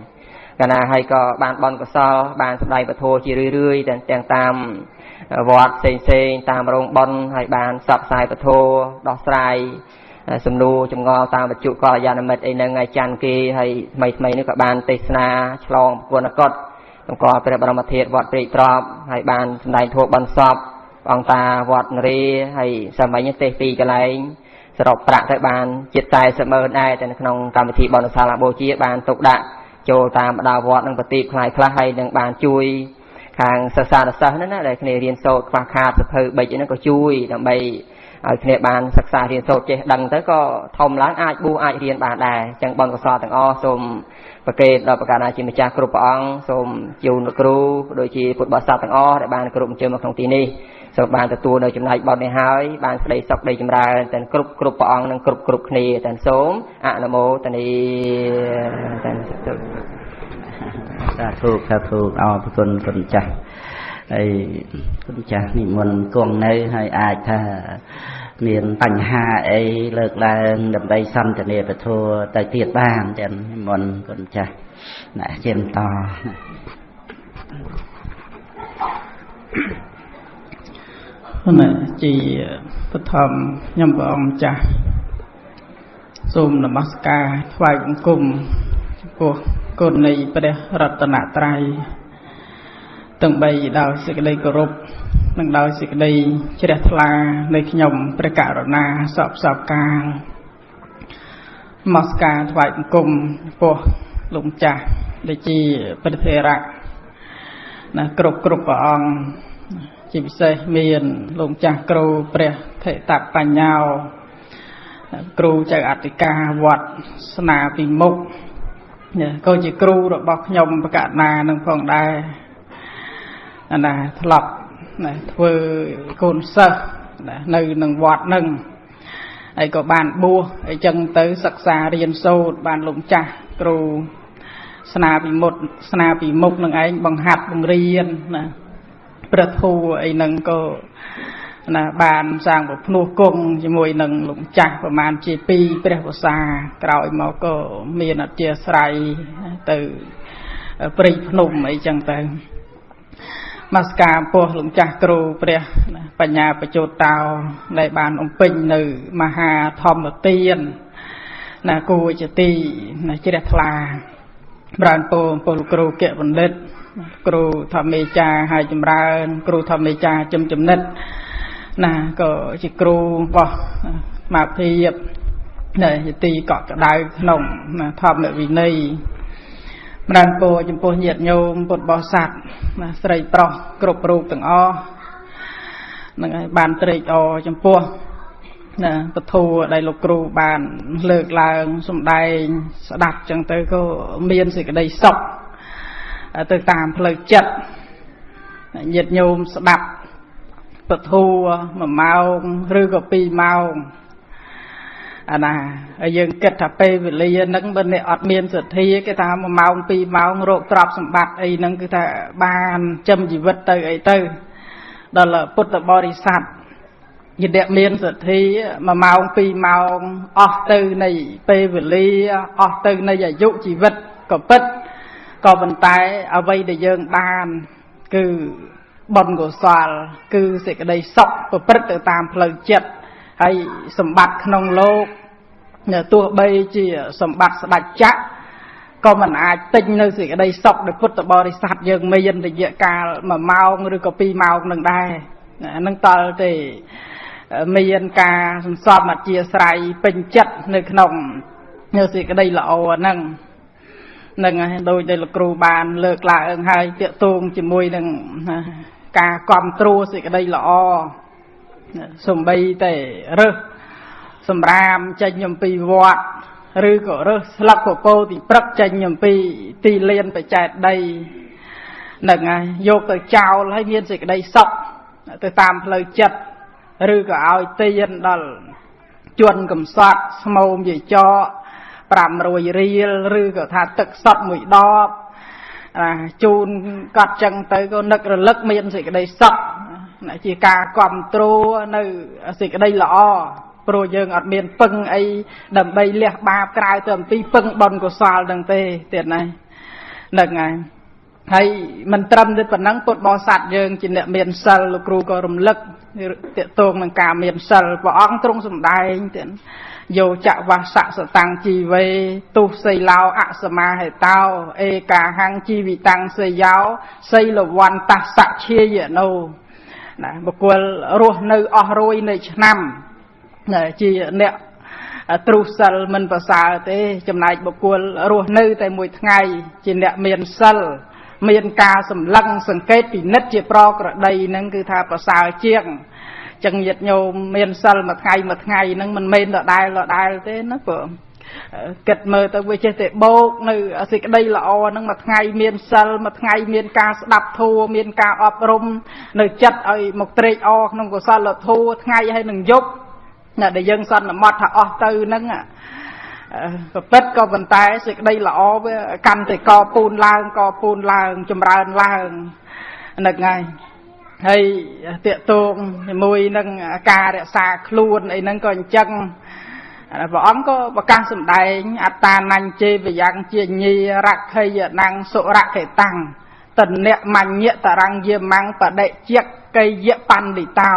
B: កណាហើយក៏បានបុណ្យកុសលបានសម្ដែងពធជារឿយៗទាំងតាមវត្តផ្សេងៗតាមរោងបុណ្យហើយបានផ្សព្វផ្សាយពធដោះស្រាយសំណួរចម្ងល់តាមវិទ្យុកល្យាណមិត្តអីហ្នឹងឲ្យច័ន្ទគេហើយថ្មីៗនេះក៏បានទេសនាឆ្លងប្រគុណកុដតម្កល់ព្រះបរមធាតុវត្តព្រែកត្រប់ហើយបានសម្ដែងធម៌បុណ្យសពអង្គតាវត្តនរាហើយសម័យនេះទេសពីរកន្លែងសរុបប្រាក់ទៅបានជិត40ម៉ឺនដែរតែក្នុងកម្មវិធីបុណ្យសាលាបូជាបានទុកដាក់ចូលតាមបដាវត្តនិងប្រទីបខ្លះៗហើយនឹងបានជួយខាងសិស្សានុសិស្សហ្នឹងណាដែលគ្នារៀនសូត្រខ្វះខាតសភៅបិចហ្នឹងក៏ជួយដើម្បីឲ្យគ្នាបានសិក្សារៀនសូត្រចេះដឹងទៅក៏ធំឡើងអាចបួសអាចរៀនបានដែរអញ្ចឹងបុណ្យកុសលទាំងអស់សូមប្រគេនដល់ព្រះករុណាជាម្ចាស់គ្រប់ព្រះអង្គសូមជូនលោកគ្រូដូចជាពុទ្ធបរិស័ទទាំងអស់ដែលបានគ្រប់អញ្ជើញមកក្នុងទីនេះសូមបានទទួលនៅចំណែកបុណ្យនេះហើយបានក្តីសុខក្តីចម្រើនទាំងគ្រប់ព្រះអង្គនិងគ្រប់គ្នាទាំងសូមអនុមោទនាទាំង
A: សាធុសាធុអរគុណគុណចាស់ហើយគុណចាស់និមន្តគង់នៅហើយអាចថាមានបញ្ហាអីលើកឡើងដើម្បីសន្ទនាពធទៅទៀតបានទាំងនិមន្តគុណចាស់ណាជាបន្ត
C: ណាជាបឋមខ្ញុំព្រះអង្គចាស់សូមនមស្ការថ្វាយបង្គំចំពោះគុណនៃព្រះរតនត្រ័យទាំងបីដោយសេចក្តីគោរពនិងដោយសេចក្តីជ្រះថ្លានៃខ្ញុំព្រះករុណាសពសពកាលនមស្ការថ្វាយបង្គំចំពោះលោកម្ចាស់ដែលជាព្រះថេរៈណាគ្រប់ព្រះអង្គជាពិសេសមានលោកម្ចាស់គ្រូព្រះថេតបញ្ញោគ្រូចៅអធិការវត្តស្នាពីមុខក៏ជាគ្រូរបស់ខ្ញុំប្រកាសណានឹងផងដែរណាធ្លាប់ណាធ្វើកូនសិស្សនៅនឹងវត្តនឹងហើយក៏បានបួសអីចឹងទៅសិក្សារៀនសូត្របានលោកម្ចាស់គ្រូស្នាពីមុខស្នាពីមុខនឹងឯងបង្ហាត់បង្រៀនណាព្រះធម៌អីហ្នឹងក៏ណាបានសាងប្រភ្នោះគង់ជាមួយនឹងលោកម្ចាស់ប្រមាណជា2ព្រះវស្សាក្រោយមកក៏មានអធិស្ឋ័យទៅព្រៃភ្នំអីចឹងទៅនមស្ការពោះលោកម្ចាស់គ្រូព្រះបញ្ញាបច្ចោតោដែលបានបំពេញនៅមហាធម្មទានណាគួរជាទីណាជ្រះថ្លាប្រានពោពលគ្រូគបណ្ឌិតគ្រូធម្មេចាហើយចម្រើនគ្រូធម្មេចាជំចំណិតណាក៏ជាគ្រូរបស់មាភាពដែលជាទីកក់ក្ដៅក្នុងធម្មវិន័យប្រានពោចំពោះញាតិញោមពុទ្ធបរិស័ទណាស្រីប្រុសគ្រប់រូបទាំងអស់នឹងឲ្យបានត្រេកអរចំពោះណាពធដែលលោកគ្រូបានលើកឡើងសម្ដែងស្ដាប់ចឹងទៅក៏មានសេចក្តីសុខទៅតាមផ្លូវចិត្តញាតិញោមស្ដាប់ពធ1ម៉ោងឬក៏2ម៉ោងអាណាហើយយើងគិតថាពេលវេលាហ្នឹងបើអ្នកអត់មានសទ្ធាគេថា1ម៉ោង2ម៉ោងរកទ្រព្យសម្បត្តិអីហ្នឹងគឺថាបានចិញ្ចឹមជីវិតទៅអីទៅដល់ពុទ្ធបរិស័ទយអ្នកមានសទ្ធា1ម៉ោង2ម៉ោងអស់ទៅនៃពេលវេលាអស់ទៅនៃអាយុជីវិតក៏ពិត ក៏ប៉ុន្តែអ្វីដែលយើងបានគឺបុណ្យកុសលគឺសេចក្តីសុខប្រព្រឹត្តទៅតាមផ្លូវចិត្តហើយសម្បត្តិក្នុងលោកទោះបីជាសម្បត្តិស្ដេចចក្រក៏មិនអាចទិញនៅសេចក្តីសុខដែលពុទ្ធបរិស័ទយើងមានរយៈកាល1ម៉ោងឬក៏2ម៉ោងនឹងដែរហ្នឹងតលទេមានការសន្សំអធិស្រ័យពេញចិត្តនៅក្នុងនៅសេចក្តីល្អហ្នឹងហ្នឹងហើយដោយដែលលោកគ្រូបានលើកឡើងហើយទាក់ទងជាមួយនឹងការគ្រប់គ្រងសេចក្តីល្អសំបីតែរើសសម្រាមចេញអំពីវត្តឬក៏រើសស្លឹកពពោទីព្រឹកចេញអំពីទីលានបច្ចេកដីហ្នឹងហើយយកទៅចោលហើយមានសេចក្តីសុខទៅតាមផ្លូវចិត្តឬក៏ឲ្យទានដល់ជនកំសត់ស្មោមយាយចក500រៀលឬក៏ថាទឹកសុទ្ធមួយដបជូនកត់ចឹងទៅក៏នឹករលឹកមានសេចក្តីសុខជាការគ្រប់គ្រងនៅសេចក្តីល្អព្រោះយើងអត់មានពឹងអីដើម្បីលះបាបក្រៅទៅអំពីពឹងបុណ្យកុសលហ្នឹងទេទៀតណាហ្នឹងហើយហើយមិនត្រឹមតែប៉ុណ្ណឹងពុទ្ធបរិស័ទយើងជាអ្នកមានសិលលោកគ្រូក៏រំលឹកទាក់ទងនឹងការមានសិលព្រះអង្គទ្រង់សម្ដែងទៀតយោចវសៈសតាំងជីវេទុសីឡោអសមាហេតោឯកាហੰជីវិតាំងសយោសីលវន្តសៈឈាយណោណាបុគ្គលរស់នៅអស់រយនៃឆ្នាំជាអ្នកទ្រុសិលមិនប្រសើរទេចំណែកបុគ្គលរស់នៅតែមួយថ្ងៃជាអ្នកមានសិលមានការសម្លឹងសង្កេតពិនិត្យជាប្រក្រតីហ្នឹងគឺថាប្រសើរជាងចឹងញាតិញោមមានសិលមួយថ្ងៃមួយថ្ងៃហ្នឹងមិនមែនដដែលដដែលទេណាព្រោះគិតមើលទៅវាចេះតែបោកនៅសេចក្តីល្អហ្នឹងមួយថ្ងៃមានសិលមួយថ្ងៃមានការស្ដាប់ធម៌មានការអប់រំនៅចិត្តឲ្យមកត្រេកអរក្នុងកុសលធម៌ថ្ងៃហើយនឹងយប់ណាដែលយើងសន្មត់ថាអស់ទៅហ្នឹងប្រពិតក៏ប៉ុន្តែសេចក្តីល្អវាកាន់តែកពូនឡើងកពូនឡើងចម្រើនឡើងហ្នឹងហើយហើយទាក់ទងជាមួយនឹងការរក្សាខ្លួនអីហ្នឹងក៏អញ្ចឹងព្រះអង្គក៏ប្រកាសសម្ដែងអត្តានញ្ញេវយ៉ាងជាញារខិយណੰសុរខិតាំងតនៈមញ្ញតរង្យាមੰបដិជាកយៈបណ្ឌិតោ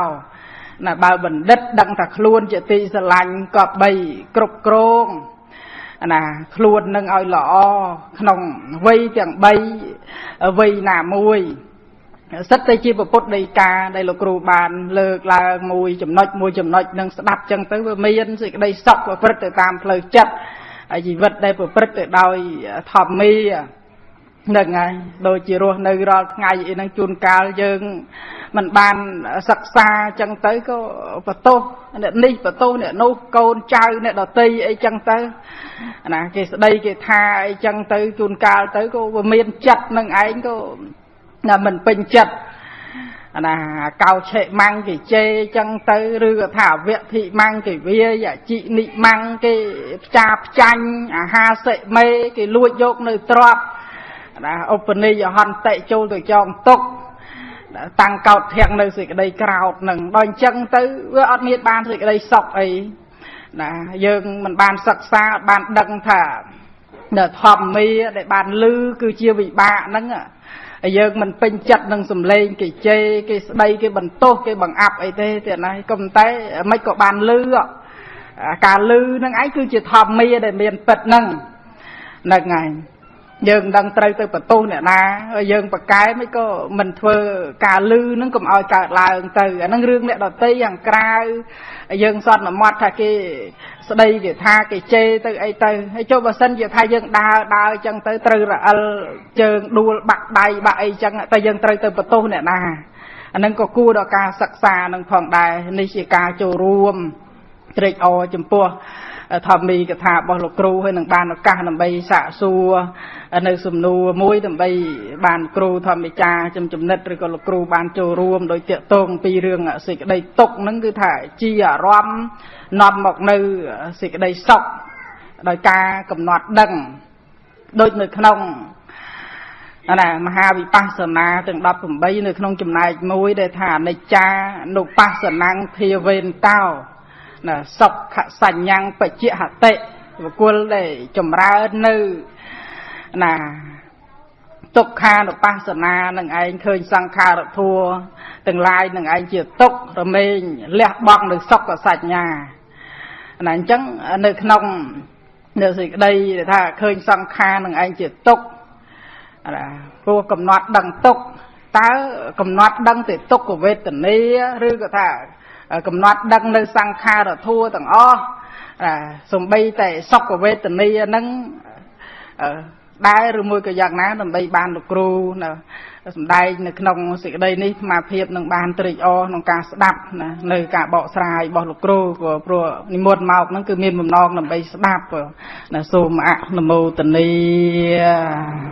C: ណាបើបណ្ឌិតដឹងថាខ្លួនជាទីស្រឡាញ់ក៏បីគ្រប់គ្រងណាខ្លួននឹងឲ្យល្អក្នុងវ័យទាំង3វ័យណាមួយសិតតែជាពុទ្ធដីកាដែលលោកគ្រូបានលើកឡើងមួយចំណុចមួយចំណុចនឹងស្ដាប់ចឹងទៅវាមានសេចក្តីសុខប្រព្រឹត្តទៅតាមផ្លូវចិត្តហើយជីវិតដែលប្រព្រឹត្តទៅដោយធម្មាហ្នឹងហើយដូចជារស់នៅរាល់ថ្ងៃអីហ្នឹងជួនកាលយើងមិនបានសិក្សាចឹងទៅក៏បន្ទោសអ្នកនេះបន្ទោសអ្នកនោះកូនចៅអ្នកដទៃអីចឹងទៅណាគេស្ដីគេថាអីចឹងទៅជួនកាលទៅក៏វាមានចិត្តនឹងឯងក៏ណាមិនពេញចិត្តណាកោឆិម៉ាំងគេជេរចឹងទៅឬក៏ថាវធិម៉ាំងគេវាយជីនិម៉ាំងគេផ្ចាផ្ចាញ់អាហាសិមេគេលួចយកនៅទ្រព្យណាឧបនីយហន្តិចូលទៅចងទុកតាំងកោតធាំងនៅសេចក្តីក្រោធនឹងដល់អញ្ចឹងទៅវាអត់មានបានសេចក្តីសុខអីណាយើងមិនបានសិក្សាអត់បានដឹងថានៅធម្មាដែលបានលឺគឺជាវិបាកហ្នឹងហើយយើងមិនពេញចិត្តនឹងសំឡេងគេជេរគេស្ដីគេបន្ទោសគេបង្អាប់អីទេទៀតណាក៏ប៉ុន្តែមិនក៏បានលឺការលឺនឹងឯងគឺជាធម្មាដែលមានពិតហ្នឹងហ្នឹងហើយយើងមិនដឹងត្រូវទៅបន្ទោសអ្នកណាយើងប្រកែមិនក៏មិនធ្វើការលឺនឹងកុំឲ្យកើតឡើងទៅអាហ្នឹងរឿងអ្នកដទៃយ៉ាងក្រៅយើងសន្មត់ថាគេស្ដីគេថាគេជេរទៅអីទៅហើយចុះបើសិនជាថាយើងដើរដើរអញ្ចឹងទៅត្រូវរអិលជើងដួលបាក់ដៃបាក់អីចឹងតែយើងត្រូវទៅបន្ទោសអ្នកណាអាហ្នឹងក៏គួរដល់ការសិក្សានឹងផងដែរនេះជាការចូលរួមត្រេកអរចំពោះធម្មីកថារបស់លោកគ្រូហើយនឹងបានឱកាសដើម្បីសាកសួរនៅសំណួរមួយដើម្បីបានគ្រូធម្មិចាចំណិតឬក៏លោកគ្រូបានចូលរួមដោយទាក់ទងពីរឿងសេចក្តីទុក្ខហ្នឹងគឺថាជាអារម្មណ៍នាំមកនៅសេចក្តីសុខដោយការកំណត់ដឹងដូចនៅក្នុងណាមហាវិបស្សនាទាំង18នៅក្នុងចំណែកមួយដែលថាអនិច្ចានុបស្សនំភាវេនតោណាសុខសញ្ញាំបច្ចហតិបុគ្គលដែលចម្រើននៅណា ទុក្ខានុបស្សនានឹងឯង ឃើញសង្ខារធัวទាំងឡាយនឹងឯងជាទុក្ខ រមែងលះបង់នៅសុខសញ្ញាណា។ អញ្ចឹងនៅក្នុងនៅសេចក្តីថាឃើញសង្ខារនឹងឯងជាទុក្ខណា ព្រោះកំណត់ដឹងទុក្ខ តើកំណត់ដឹងតែទុក្ខវេទនា ឬក៏ថាកំណត់ដឹងនៅសង្ខារធัวទាំងអស់ សំបីតែសុខវេទនាហ្នឹងដែរ ឬមួយក៏យ៉ាងណា ដើម្បីបានលោកគ្រូណាសំដែងនៅក្នុងសេចក្តីនេះ អាមាភាពនឹងបានត្រេកអរក្នុងការស្ដាប់ណា នៅការបកស្រាយរបស់លោកគ្រូ ព្រោះនិមន្តមកហ្នឹងគឺមានបំណងដើម្បីស្ដាប់ណា។ សូមអនុមោទនា។